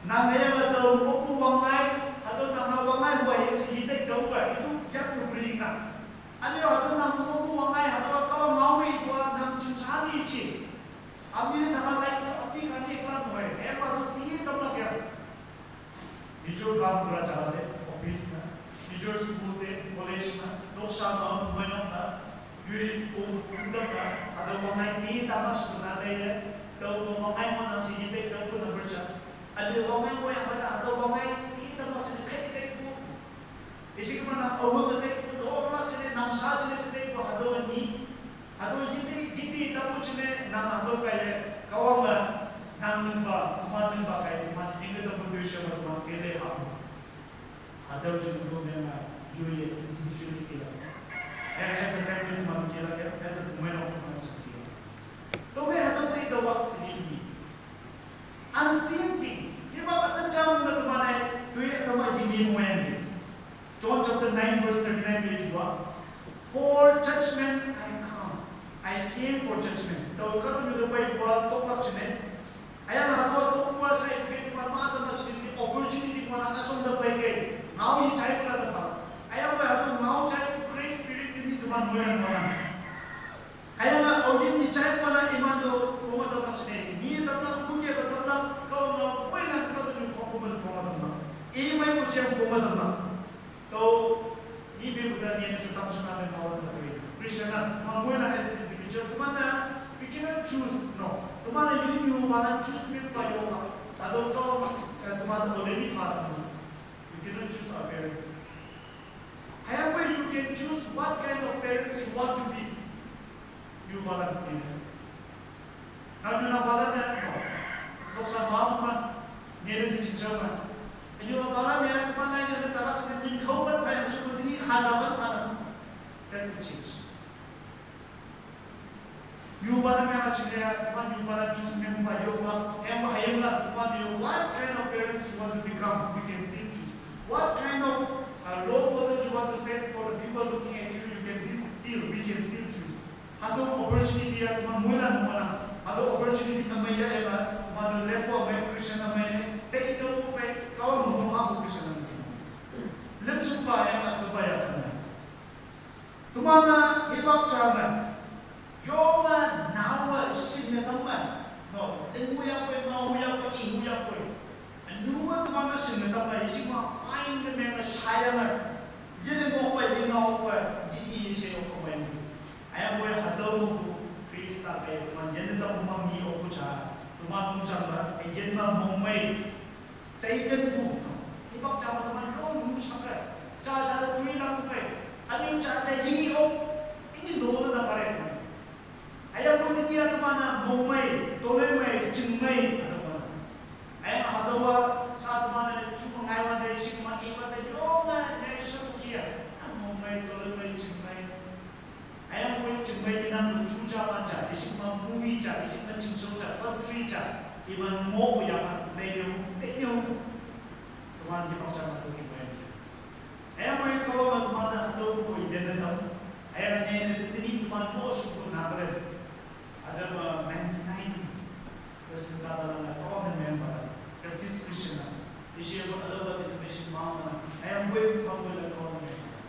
Nang hüyange hatüo mongpu wangngai, hatüo nang wangngai pu hüyange shi yite tüopa, itu yak tu bring nang. Ane hatüo nang mongpu wangngai, hatüo kawa ngao mei pu nang chingsa ni chi. Ami thanga lai, ami kani ekla noi, hüyange hatüo ti tamlak ya. Nijor kam kora jaga te, office me, nijor school te, college me, noksa me, mobile me, yoi pong kudam me, hatüo wangngai ti tamlak shi na le, tao wangngai mo nang shi yite tüopu number ja. Hatüo wangngai mo yang me, hatüo wangngai ti tamlak shi kai taipu. Isikema nang awang te taipu, do ma jine, nang sa jine shi taipu, hatüo ni. Hatüo yite, yite tapu jingne nang hatüo kaiye, Kahwange, nang ningpa, teman ningpa kai, teman yinge tapu toishao teman fele hapu. Hatüo jingne to mema, yoye, individually kela. Eh, as a family teman kela ke, as a woman of teman kela. Tüokhei hatüo te taowa tenyih ni. Unseen thing. Hipak ütam jam me teman-e, toi ütam-a jing ni moyan ni. John chapter nine verse thirty-nine me ipu-a, "For judgment I come. I came for judgment." Tao kahtoknyu te peipu-a toklak jingne. Hüyange hatüo tokpu-a shai phei teman ma tamlak jingne she opportunity teman-a üshong te peikei. Ngao yejaipu la teman. Hüyangpoi hatüo ngao jaipu Christ Spirit tenyih teman moilan moilan. Hüyange aoyin ni jaipu-a iman to pongma tamlak jingne. Ni tamlak, muke pa tamlak, Kahwang ngao moilan kahtoknyu khongpu me pongma tamlak. Imeipu jeng pongma tamlak. Tao, ni peipu ta ni ne she tam shina me ngao ta toi. Christian-a, teman moilan as an individual, teman-a, we cannot choose, no. Teman-a yunyu mana choose me pa yoka. Hatüo Kahwang, eh, teman already pa teman. We cannot choose our parents. Hüyangpoi you can choose what kind of parents you want to be. Nyupalan, nyene she. Nang nyupalan ne, noksa ma ma, nyene she chingchao ma. Nyupalan ne, teman-e nyene talak she nyingkhaopan pa yang shupu tenyih hajaopan pa. That's the change. Nyupalan ne ma jingne, teman nyupalan choose mengpa yoklak, em hayimlan, teman-e what kind of parents you want to become, you can still choose. What kind of, uh, role model you want to set for the people looking at you, you can still, still, we can still choose. Hatüo opportunity ya teman moilan moilan. Hatüo opportunity ümei ya ema, teman lepu ümei Christian ümei ne, te ito pu fei, Kahwang mo ha pu Christian ümei. Lemshupa ya, tepa ya fana. Teman-a hipak ja me, yonge naowe shingne tam me, no, ling huyapoi, ngao huyapoi, i huyapoi. Nuwe teman-a shingne tam me, yeshima pain ne menge shayange, yene ngokpe, ye ngaokpe, yi yi she okpe mei. Hüyangpoi hatüo mepu Khrista pe teman yene tam ma mi okpu ja, teman mongjang me, yin ma mongmei. Taiken pu, hipak ja me teman yong nu shangke, ja ja te tuinang phei, ünyu ja ja yingi ok, ini no ne na pare. Hüyangpoi tenyih-a teman-a mongmei, toloimei, chingmei, hatüo ma. Hüyange hatüowa, sha teman-e, ju me ngai wante, shikma i wante, yonge, nyai shepu kia, a mongmei, toloimei, chingmei. Hüyangpoi chingmei yenang me ju ja man ja, ishikma movie ja, ishikma chingshao ja, country ja, iman ngohpu yama, leinyu, leinyu. Teman hipak ja me tüo ki point. Hüyangpoi Kahwange teman-e hatüo poi yenne tam. Hüyange ne she tenyih teman mo shupu Nagaland. Hatüo me ninety-nine percent kahtalan-e Kahwange member, Baptist Christian-a. Ishe hatüopa denomination mangma-a. Hüyangpoi Kahwange le Kahwange member.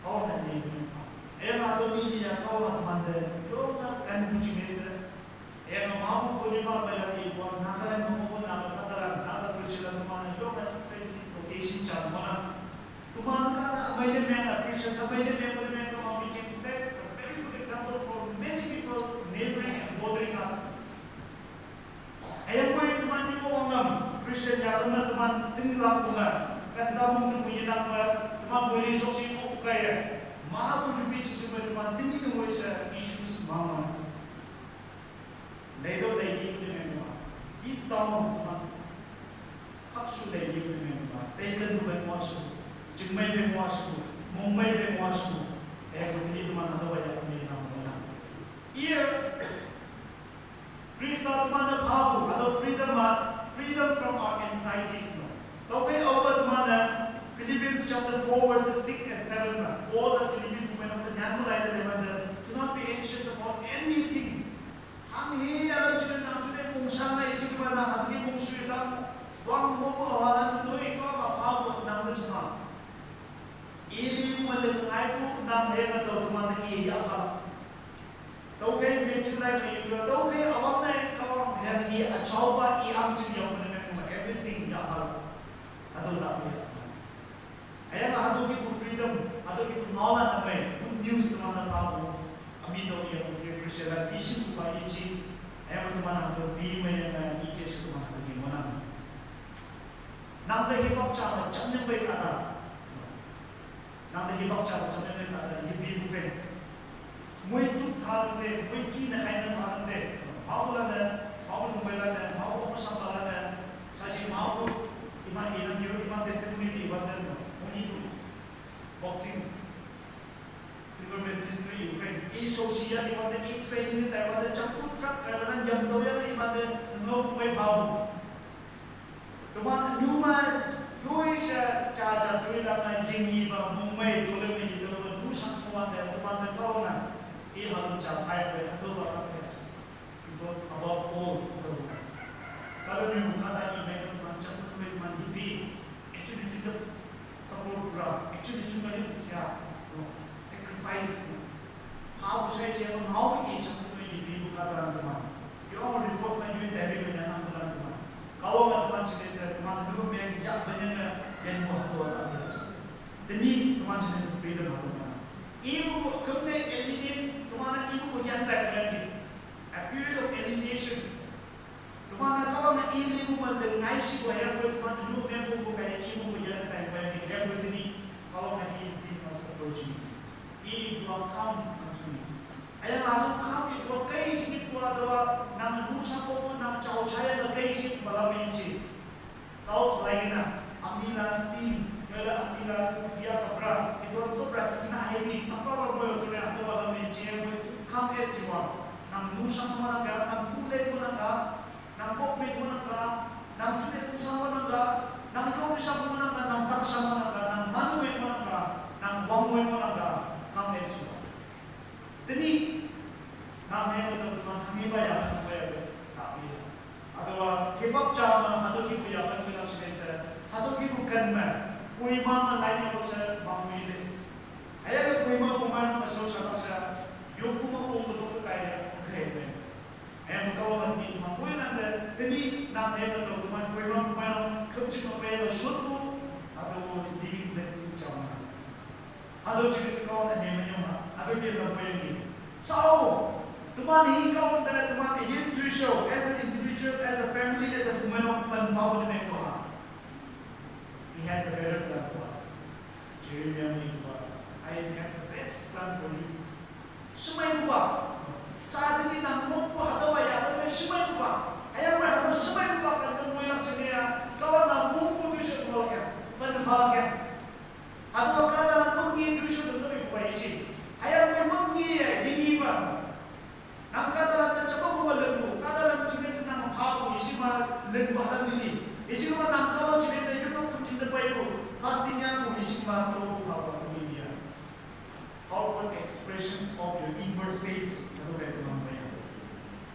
Kahwange ne member. Hüyange hatüo ni ya Kahwange temante yonge kanpu jingne she. Hüyange mapu Kohima meilan ipu-a Nagaland me ngohpu Naga kahtalan, Naga Christian-a teman-e yonge strategic location ja ngohnang. Teman kahta ümei ne menge, Christian ümei ne menge, ne menge, teman, we can set a very good example for many people neighboring and bordering us. Hüyangpoi teman nyuko wanglam, Christian ya teman, teman tinglak punga, kan tamong tepu yenang me, teman poi le shokshi ko kaiye, mapu yupi chingching me teman tenyih ne ngoi she issues mangma. Leitüoh leiyipu ne mengma. Deep down teman. Hakshu leiyipu ne mengma. Taiken pu mengma shu. Chingmei mengma shu. Mongmei mengma shu. Eh, bu tenyih teman hatüopa ya mei nang mei nang. Iye, Christian Sa teman-e phapu, hatüo freedom-a, freedom from our anxieties no. Tüokhei aope teman-e Philippians chapter four verses six and seven me, Paul-e Philippi pume nokte nyanpu lai te teman te, "Do not be anxious about anything." Hanghe alam jine nang jute mongshang-e ishipa nang hatüo ki mongshu tang, wang mopu awalan toi kama phapu nang te jema. Ili mele ngaipu nang he me tao teman-e i yapha. Tüokhei me chulai me yinge, tüokhei awang ne Kahwang hüyange i üjaopa i ahngching yong ne mengpu everything yapha. Hatüo ta me yapha. Hüyange hatüo kipu freedom, hatüo kipu ngaolan ne mei, good news teman-e phapu, ami tao yangpu ke Christian-a ishipupa yeji, hüyange teman hatüo bi me yange ike she teman hatüo ki ngohnang. Nang te hipak ja me jamyang pei kahta. Nang te hipak ja me jamyang pei kahta, yebipu pei. Moi tuk thalante, moi ki ne hai ne thalante. Mapu lan ne, mapu lungmei lan ne, mapu operation lan ne. Shashi mapu, iman inang yo, iman testimony ni iman ne, moni tu. Boxing. Silver medalist tu iman, i shoshi ya iman ne, i training ne taiwan ne, chapu truck driver lan yam tao ya iman ne, ngok mei phapu. Teman nyu me, yoi she, ja ja toi la me, yingyipa, mongmei, tole me, yitüo me, tu shang kuan de, teman te Kahwang ne, i halun ja phai pe, hatüopa la pe. Because above all, hatüo. Kalu nyu kahta i me, teman jam me, teman yipi, actually, actually, support pura, actually, actually, kya, no, sacrifice, no. Phapu shai je me ngao i jam me yipipu kahtalan teman. Yo report me yoi tabi me nang teman teman. Kahwang-a teman jingne she teman lu me ya benyan me yan mo hatüo ta me. Tenyih teman jingne she freedom hatüo me. Ipu ko kemne alienate, teman ipu ko yan tai me. A period of alienation. Teman-a Kahwang-a i lipu me le ngai shipu yangpoi teman te lu mengpu kai ipu me yan tai me yangpoi tenyih. Kahwang-a he is giving us opportunity. If you are come unto me. Hüyange hatüo come if you are kei shi ni pua tüowa nang lu shangpu nang jao shaya ne kei shi pa la me ji. Tao tolai kena, amnila sin, yola amnila ya kapra, ito sopra kina hebi, sapa la mo yo sole hatüowa la me ji yangpoi, come as you are. Nang lu shang mo nang ga, nang ku le mo nang ga, nang kok me mo nang ga, nang jute mo shang mo nang ga, nang yong shang mo nang ga, nang tak shang mo nang ga, nang manu me mo nang ga, nang wang me mo nang ga, come as you are. Tenyih, nang he mo tao teman, ni ba ya, ni ba ya, ta bi ya. Hatüowa, hipak ja me, hatüo kipu ya, pen me nang shine she, hatüo kipu ken me, Kohima me lai ne she, mang mi le. Hüyange Kohima pu me nang me shao sha ta she, yopu me ong me tok kai ya, okay me. Em, Kahwang-a teman poi nang te, tenyih nang em tüo teman poi ma poi ma, kümjing ma pei ma shotpu, hatüo living blessings jam ma. Hatüo jingne she Kahwang-a ne me nyong ma, hatüo ke ma poi yang ki. Sao, teman hi Kahwang te, teman yin tu shou, as an individual, as a family, as a woman of fan fa wo ne me ko ha. He has a better plan for us. Jeremiah ne ipa, I have the best plan for you. Shemeipupa. Sa tenyih nang mongpu hatüowa ya, shemeipupa. Hüyangpoi hatüo shemeipupa ken te moilak jingne ya, Kahwang-a mongpu tu she moilak ya, fan falak ya. Hatüowa kahtalan mongpu tu she te moipupa yeji. Hüyangpoi mongpu ye, yingyipa. Nang kahtalan te japa pu ma lingpu, kahtalan jingne she nang phapu, yeshi ma lingpu alam lili. Yeshi ma nang Kahwang jingne she yopnok kümjing te peipu, fasting yangpu, yeshi ma tüo phapu lili ya. Outward expression of your inward faith. Hatüo kai teman pei ya.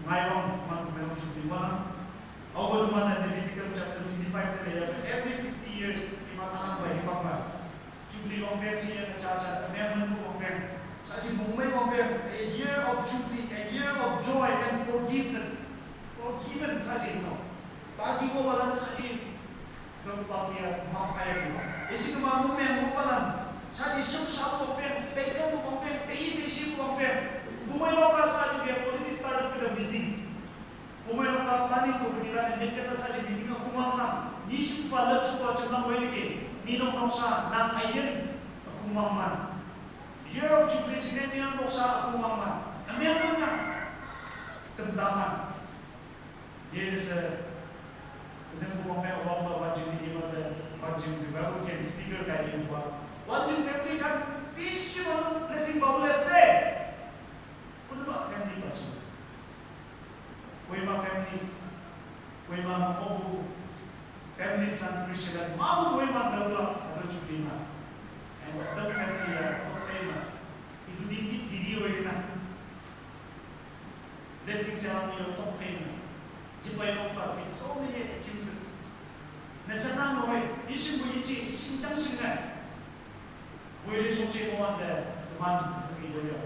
Ngai wang teman teman jing ling wang. Aope teman-e Leviticus chapter twenty-five te ya. Every fifty years, iman alang pai hipak ma. Jubilee wangpeng shi ye ja ja, amendment pu wangpeng. Shaji mongmei wangpeng, a year of jubilee, a year of joy and forgiveness. Forgiven shaji no. Paki ko balan shaji, to paki ya, map aya ko. Isi ke ma mongmei mo balan. Shaji shum shap wangpeng, peiken pu wangpeng, pei pei shi pu wangpeng. Bumei wangpeng shaji, we have already started with the meeting. Bumeinok ka planning committee lan-e neke pa shaji meeting-a kongwang nang, ni shingpa lep shingpa jamnang wei leke, ninok noksa nang üyin kongwang man. Year of Jubilee jingne ninok noksa kongwang man. Ümeng nang, temta man. Ye she, tenang kongwang me wang pa wanjing ni iman de, wanjing revival camp speaker kai ni wa. Wanjing family kan, peace shi ma blessing ba bless de. Kunba family ba shi. Kohima family Muhima makobu families lan Christian lan mabu muhima daula ado chupina. And the family ya top payment. Itu di di di wegina. Blessing sa ni top payment. Jibai lokpa with so many excuses. Na chana no we, ishin bu ichi, shin jang shin na. Wele shokche mo ande, teman, teman ido ya.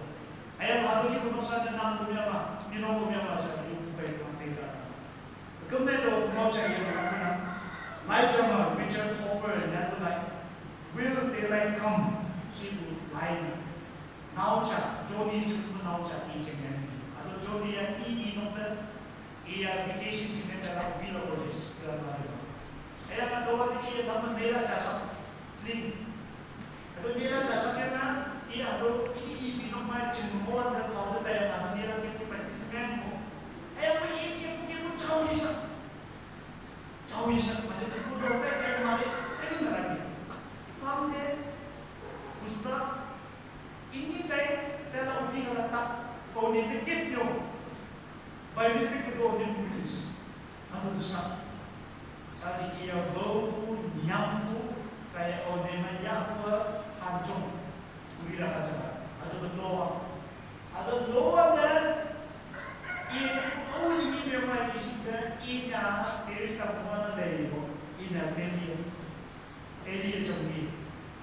Aya ba do ki bu noksa de nan bu ya ma, ni no bu ya ma sa, yu bu kai teman tega. Kemne do bu mau cha ye ma kuna. Lai cha ma, Richard Hoffer, and that like, will daylight come? Shi bu lai na. Nau cha, Johnny shi bu nau cha, i cheng ya ni. Ado Johnny ya, i, i nok de, i ya vacation cheng ya la, bi lo ko jis, kira ma yo. Aya ka do wa i ya, tama nera cha sa, sling. Ado nira cha sa kena, i ado, ini i binong mai chin mo wan da pau da ya ado nira ke ke practice men mo. Aya mo i ke ke mo chau ni sa. Chau ni sa, ma de tu ko do ta chai mare, ta ni na lagi. Sunday, gusa, ini dai, ta la ubi ka la ta, pau ni te kit yo. By mistake ko do ni mo ni. Ado tu sa. Saji iya bau ku, nyam ku, kaya o nema ya ku hanchong. Kurira haja. Ada berdoa. Ada doa dan iya ku au ini memang isi dan ina terus tak mana lagi. Ina seli. Seli chongi.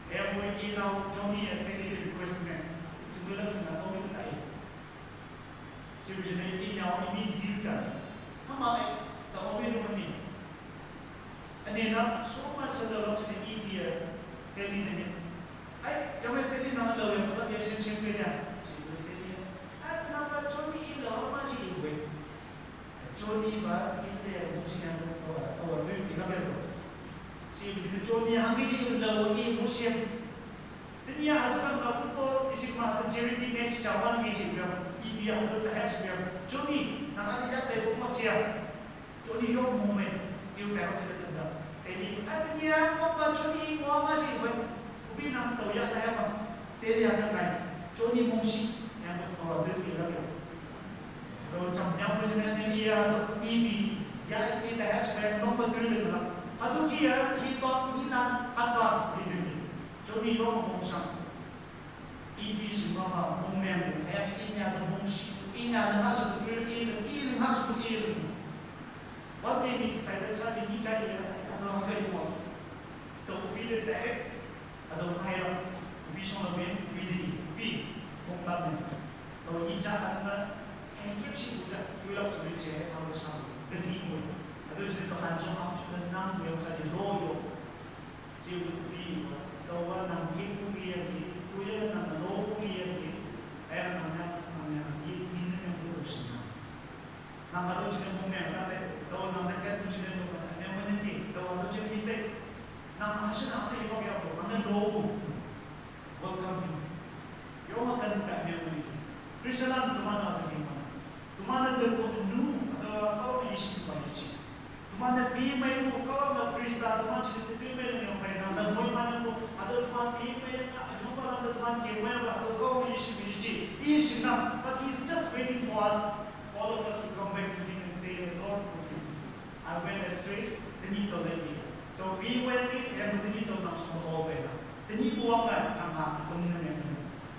Emo ina chongi ya seli request me. Cuma lagi nak kau minta eh. Sibujine inya o imi deal cha. Hama ai, ta o mi lo mi. Ane na so ma sa da lo chine i bia seli ne ne. Ai, ya me seli na lo ya, ya shen shen ke ya. Sibu seli. Ai, ta na ba choni i lo ma si i we. Choni ba i de mo si ya ko ko ko tu i na ke to. Sibujine choni hangi i lo i mo si. Tenia hadu kan ma football isi ma hadu charity match chawan ngi si biam. Ibi hadu ta ha si biam. Choni, na hadu ya ta ko ma sia. Choni yo mo me. Yu ta si ta da. Seli, a tenia ko ma choni ko ma si we. Ubi nang to ya ta ya ma. Seli hadu ngai. Choni mo si. Ya ko ma hadu ya la ya. Ro cham nyam ko jina ni ya to ibi. Ya ibi ta ha si we no ma tu le la. Hadu ki ya ki ba ni na ha ba ni ni. Choni lo mo sang. Ibi si mama mong meng, ayang inya na mong si, inya na masuk ke ilu, ilu masuk ke ilu. One day he decided sa di ni chai ya, ano hangga yung mo. To ubi de dahek, ano kaya, ubi song na win, ubi de ni, ubi, mong tan ni. To ni cha an na, hey, kip si uja, tulak sa ni che, ano sa, ke di mo. Ano sa to han song ang song na nang mo yung sa di lo yo. Siu tu pi wa, tau wa nang ki pu ki ya ki, tu ya nang lo pu ki ya ki, aya nang ya, nang ya, ye ti ne ne pu tu shi na. Nang ka tu chi ne pu me ta te, tau nang te ka tu chi ne tu ma, ne ma ne ki, tau wa tu chi ne te. Nang ha shi nang te ko ya ko, nang ne lo pu. Welcome him. Yo ma kan ka me ma ne. Christian tu ma na tu ki ma na. Tumana de ko nu, ada kau me isi tu ba isi. Tumana pi mai mu kau me Krista, tuman chi se tu me ne pai na, na moi mana mu, ada tuman pi mai na, anu ba na tuman ke mai ba, ada kau me isi isi. Isi na, but he's just waiting for us, all of us to come back to him and say, "Lord, forgive me. I went astray." Teni to le ni. To pi wai ni, ya mu teni to na so ko pe na. Teni buang na, ang ha, ko ni na me.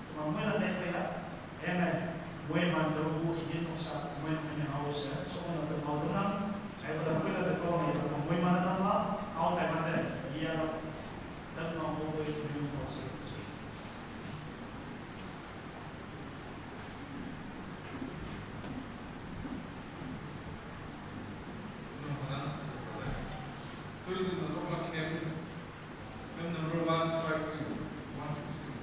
Tuman moi na de pe ya. Amen. Mwe man tau bu idin oksa, mwe mwe hause, so na tau mau tunang, ai ba tau kuila de kau mai tau mwe man tau la, au tai man de, ia la, tau mau bu bu idin oksa. Number one five two, one fifty-two.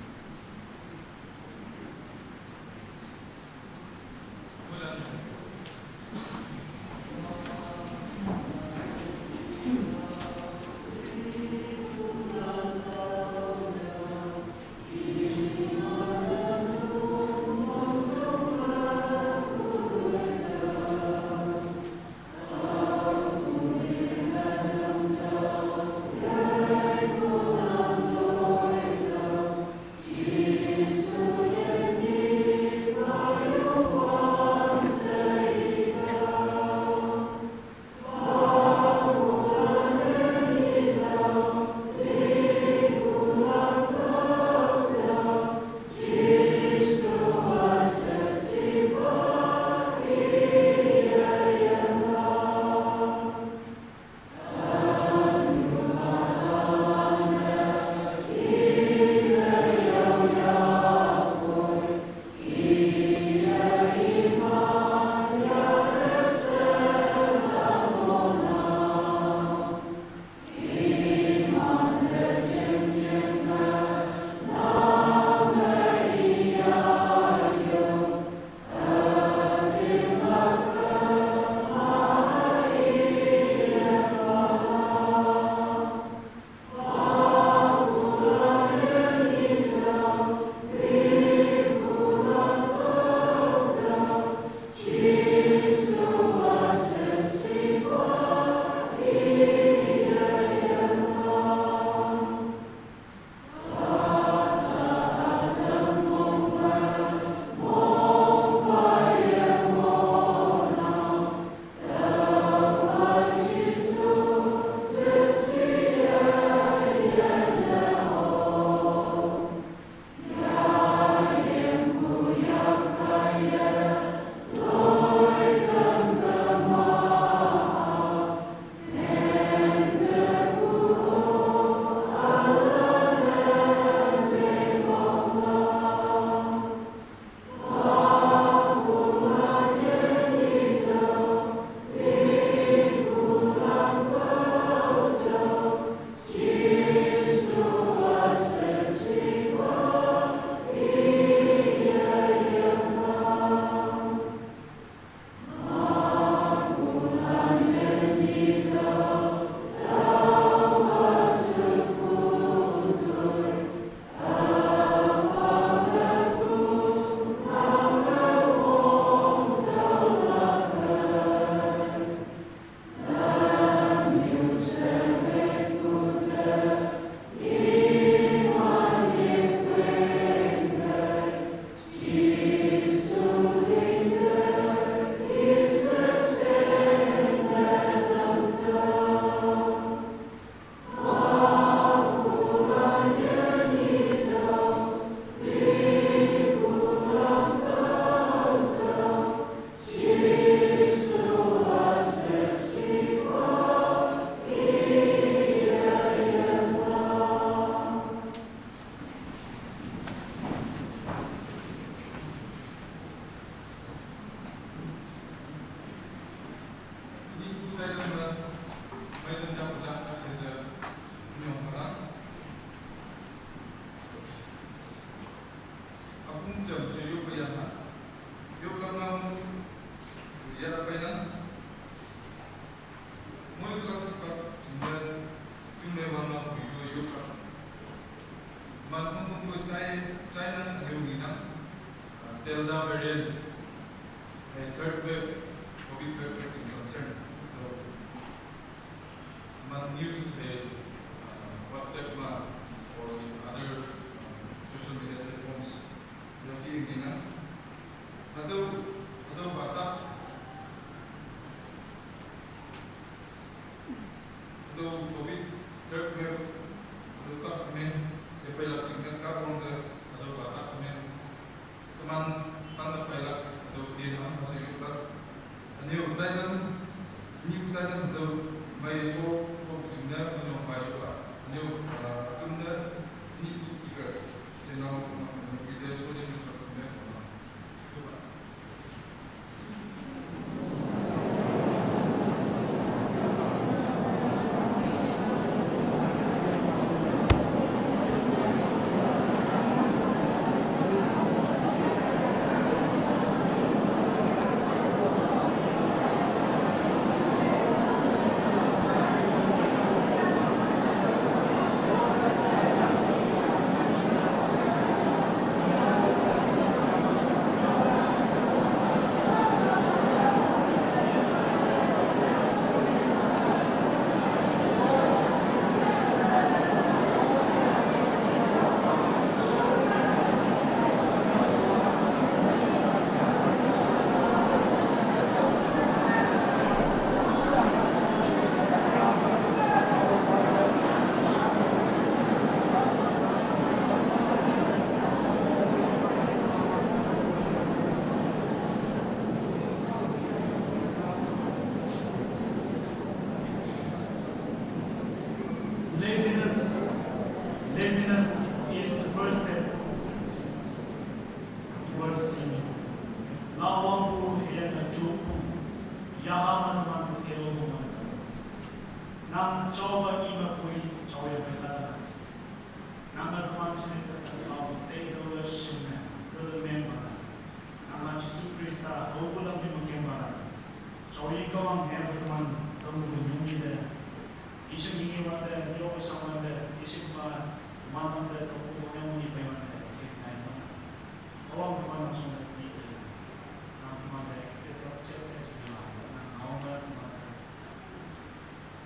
Cham se yuk pa yan ha. Yuk la ngam ya pa yan. Moi ka lak pa chingna chingna wan ma ku yo yuk pa. Man kong kong ko chai chai nan yo ni na. Delta variant. Hai third wave, COVID third wave ching concern. So, man news hai WhatsApp ma or in other social media platforms. Yo ki ni na. Hado hado batak. Hado COVID third wave. Hado tak men. Ya pa lak ching na ka kong da hado batak men. Teman tang da pailak, hado tin ham, hasa yuk lak. Aniu taidam, aniu taidam hado mai so, so kuching da, aniu pai yuk lak. Aniu, ah, kum da, ni speaker. Chenau, aniu so ni yuk lak, yuk lak. Laziness, laziness is the first step towards sinning. Lawang bu ena chuku, yahama teman kelo teman. Nang coba ima kui, coba yang berkata. Nang teman jenis terkau, take the worship man, the member. Nang Jisu Krista, hau bulam di mukembara. Coba yang kau ang hebat teman, kamu menyungi deh. Ishik ini wanda, yo sang wanda, ishik pa, man wanda, to ko yang ni pa wanda, ke tai wanda. Awang teman langsung dari ni pa. Nang teman dari status just as we are, nang awang teman dari.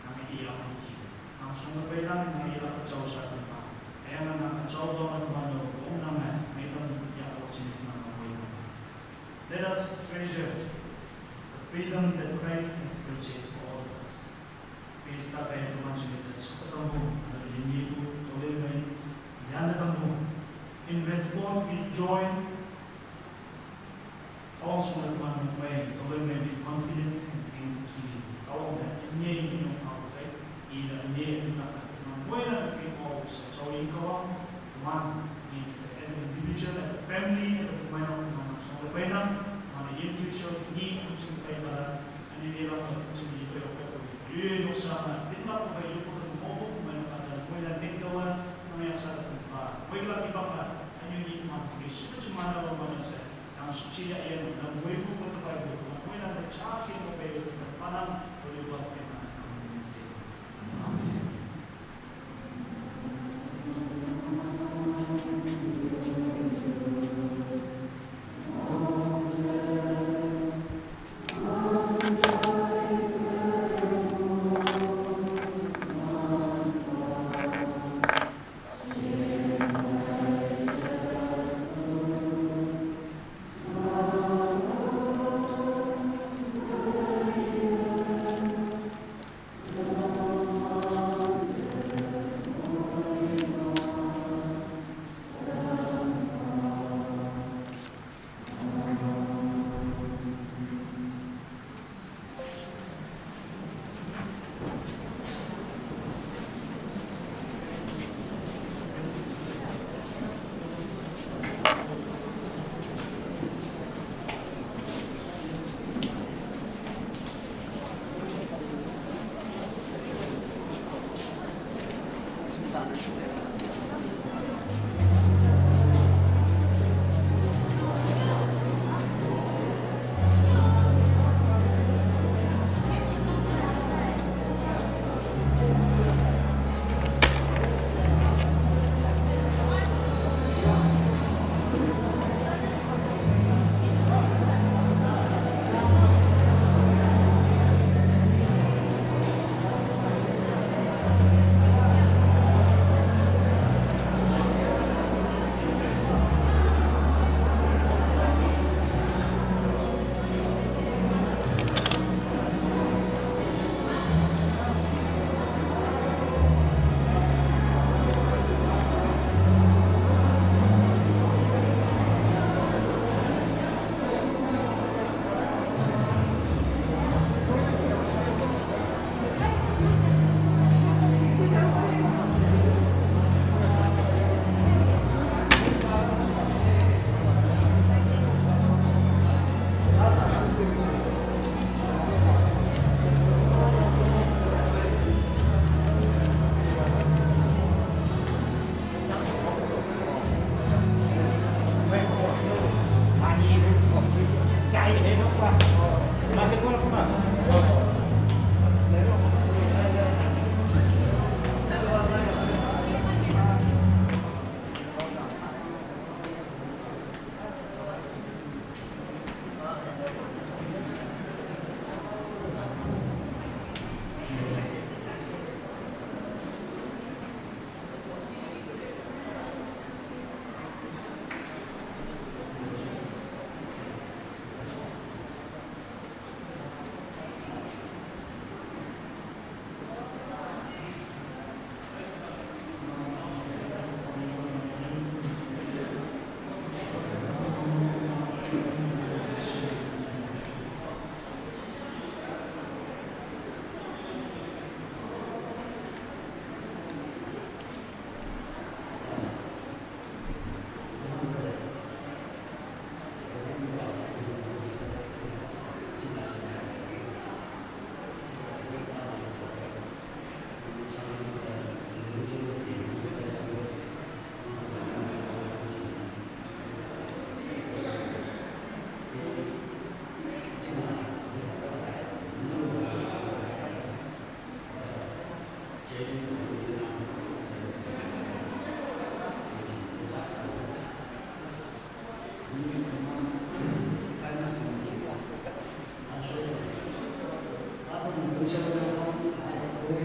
Nang iya ang ki. Nang sung pa nang, nang iya pa jauh sa teman. Ayang nang jauh ba teman lo, kong nang mai tam ya opportunity nang mai nang. Let us treasure the freedom that Christ has purchased for all of us. Krista kaya teman Yesus, shaka tambu, na yinyiku, tole mai, yana tambu. In response, we join. Awang sung teman mai, tole mai with confidence and thanksgiving. Awang da, inye inyo pa faith, ida inye tina ka teman mai na kri ko sa chawin kawang, teman, ni sa as an individual, as a family, as a teman, teman sung teman, teman yin tu show ni kuching pai bala, ani ni la kuching ni pai ko. Yu yu sa ma, tin la ko pai yu ko mo ko mai na ka da, mai na tin ka wa, mai ya sa da pa, mai la ki pa pa, ani ni teman ki shi ko chimana wa mana sa. Nang suci ya iyan, nang buibu ko tapai bu, nang kui nang da cha ki mo pe sa fanang, ko le ba se na nang mo te. Amen.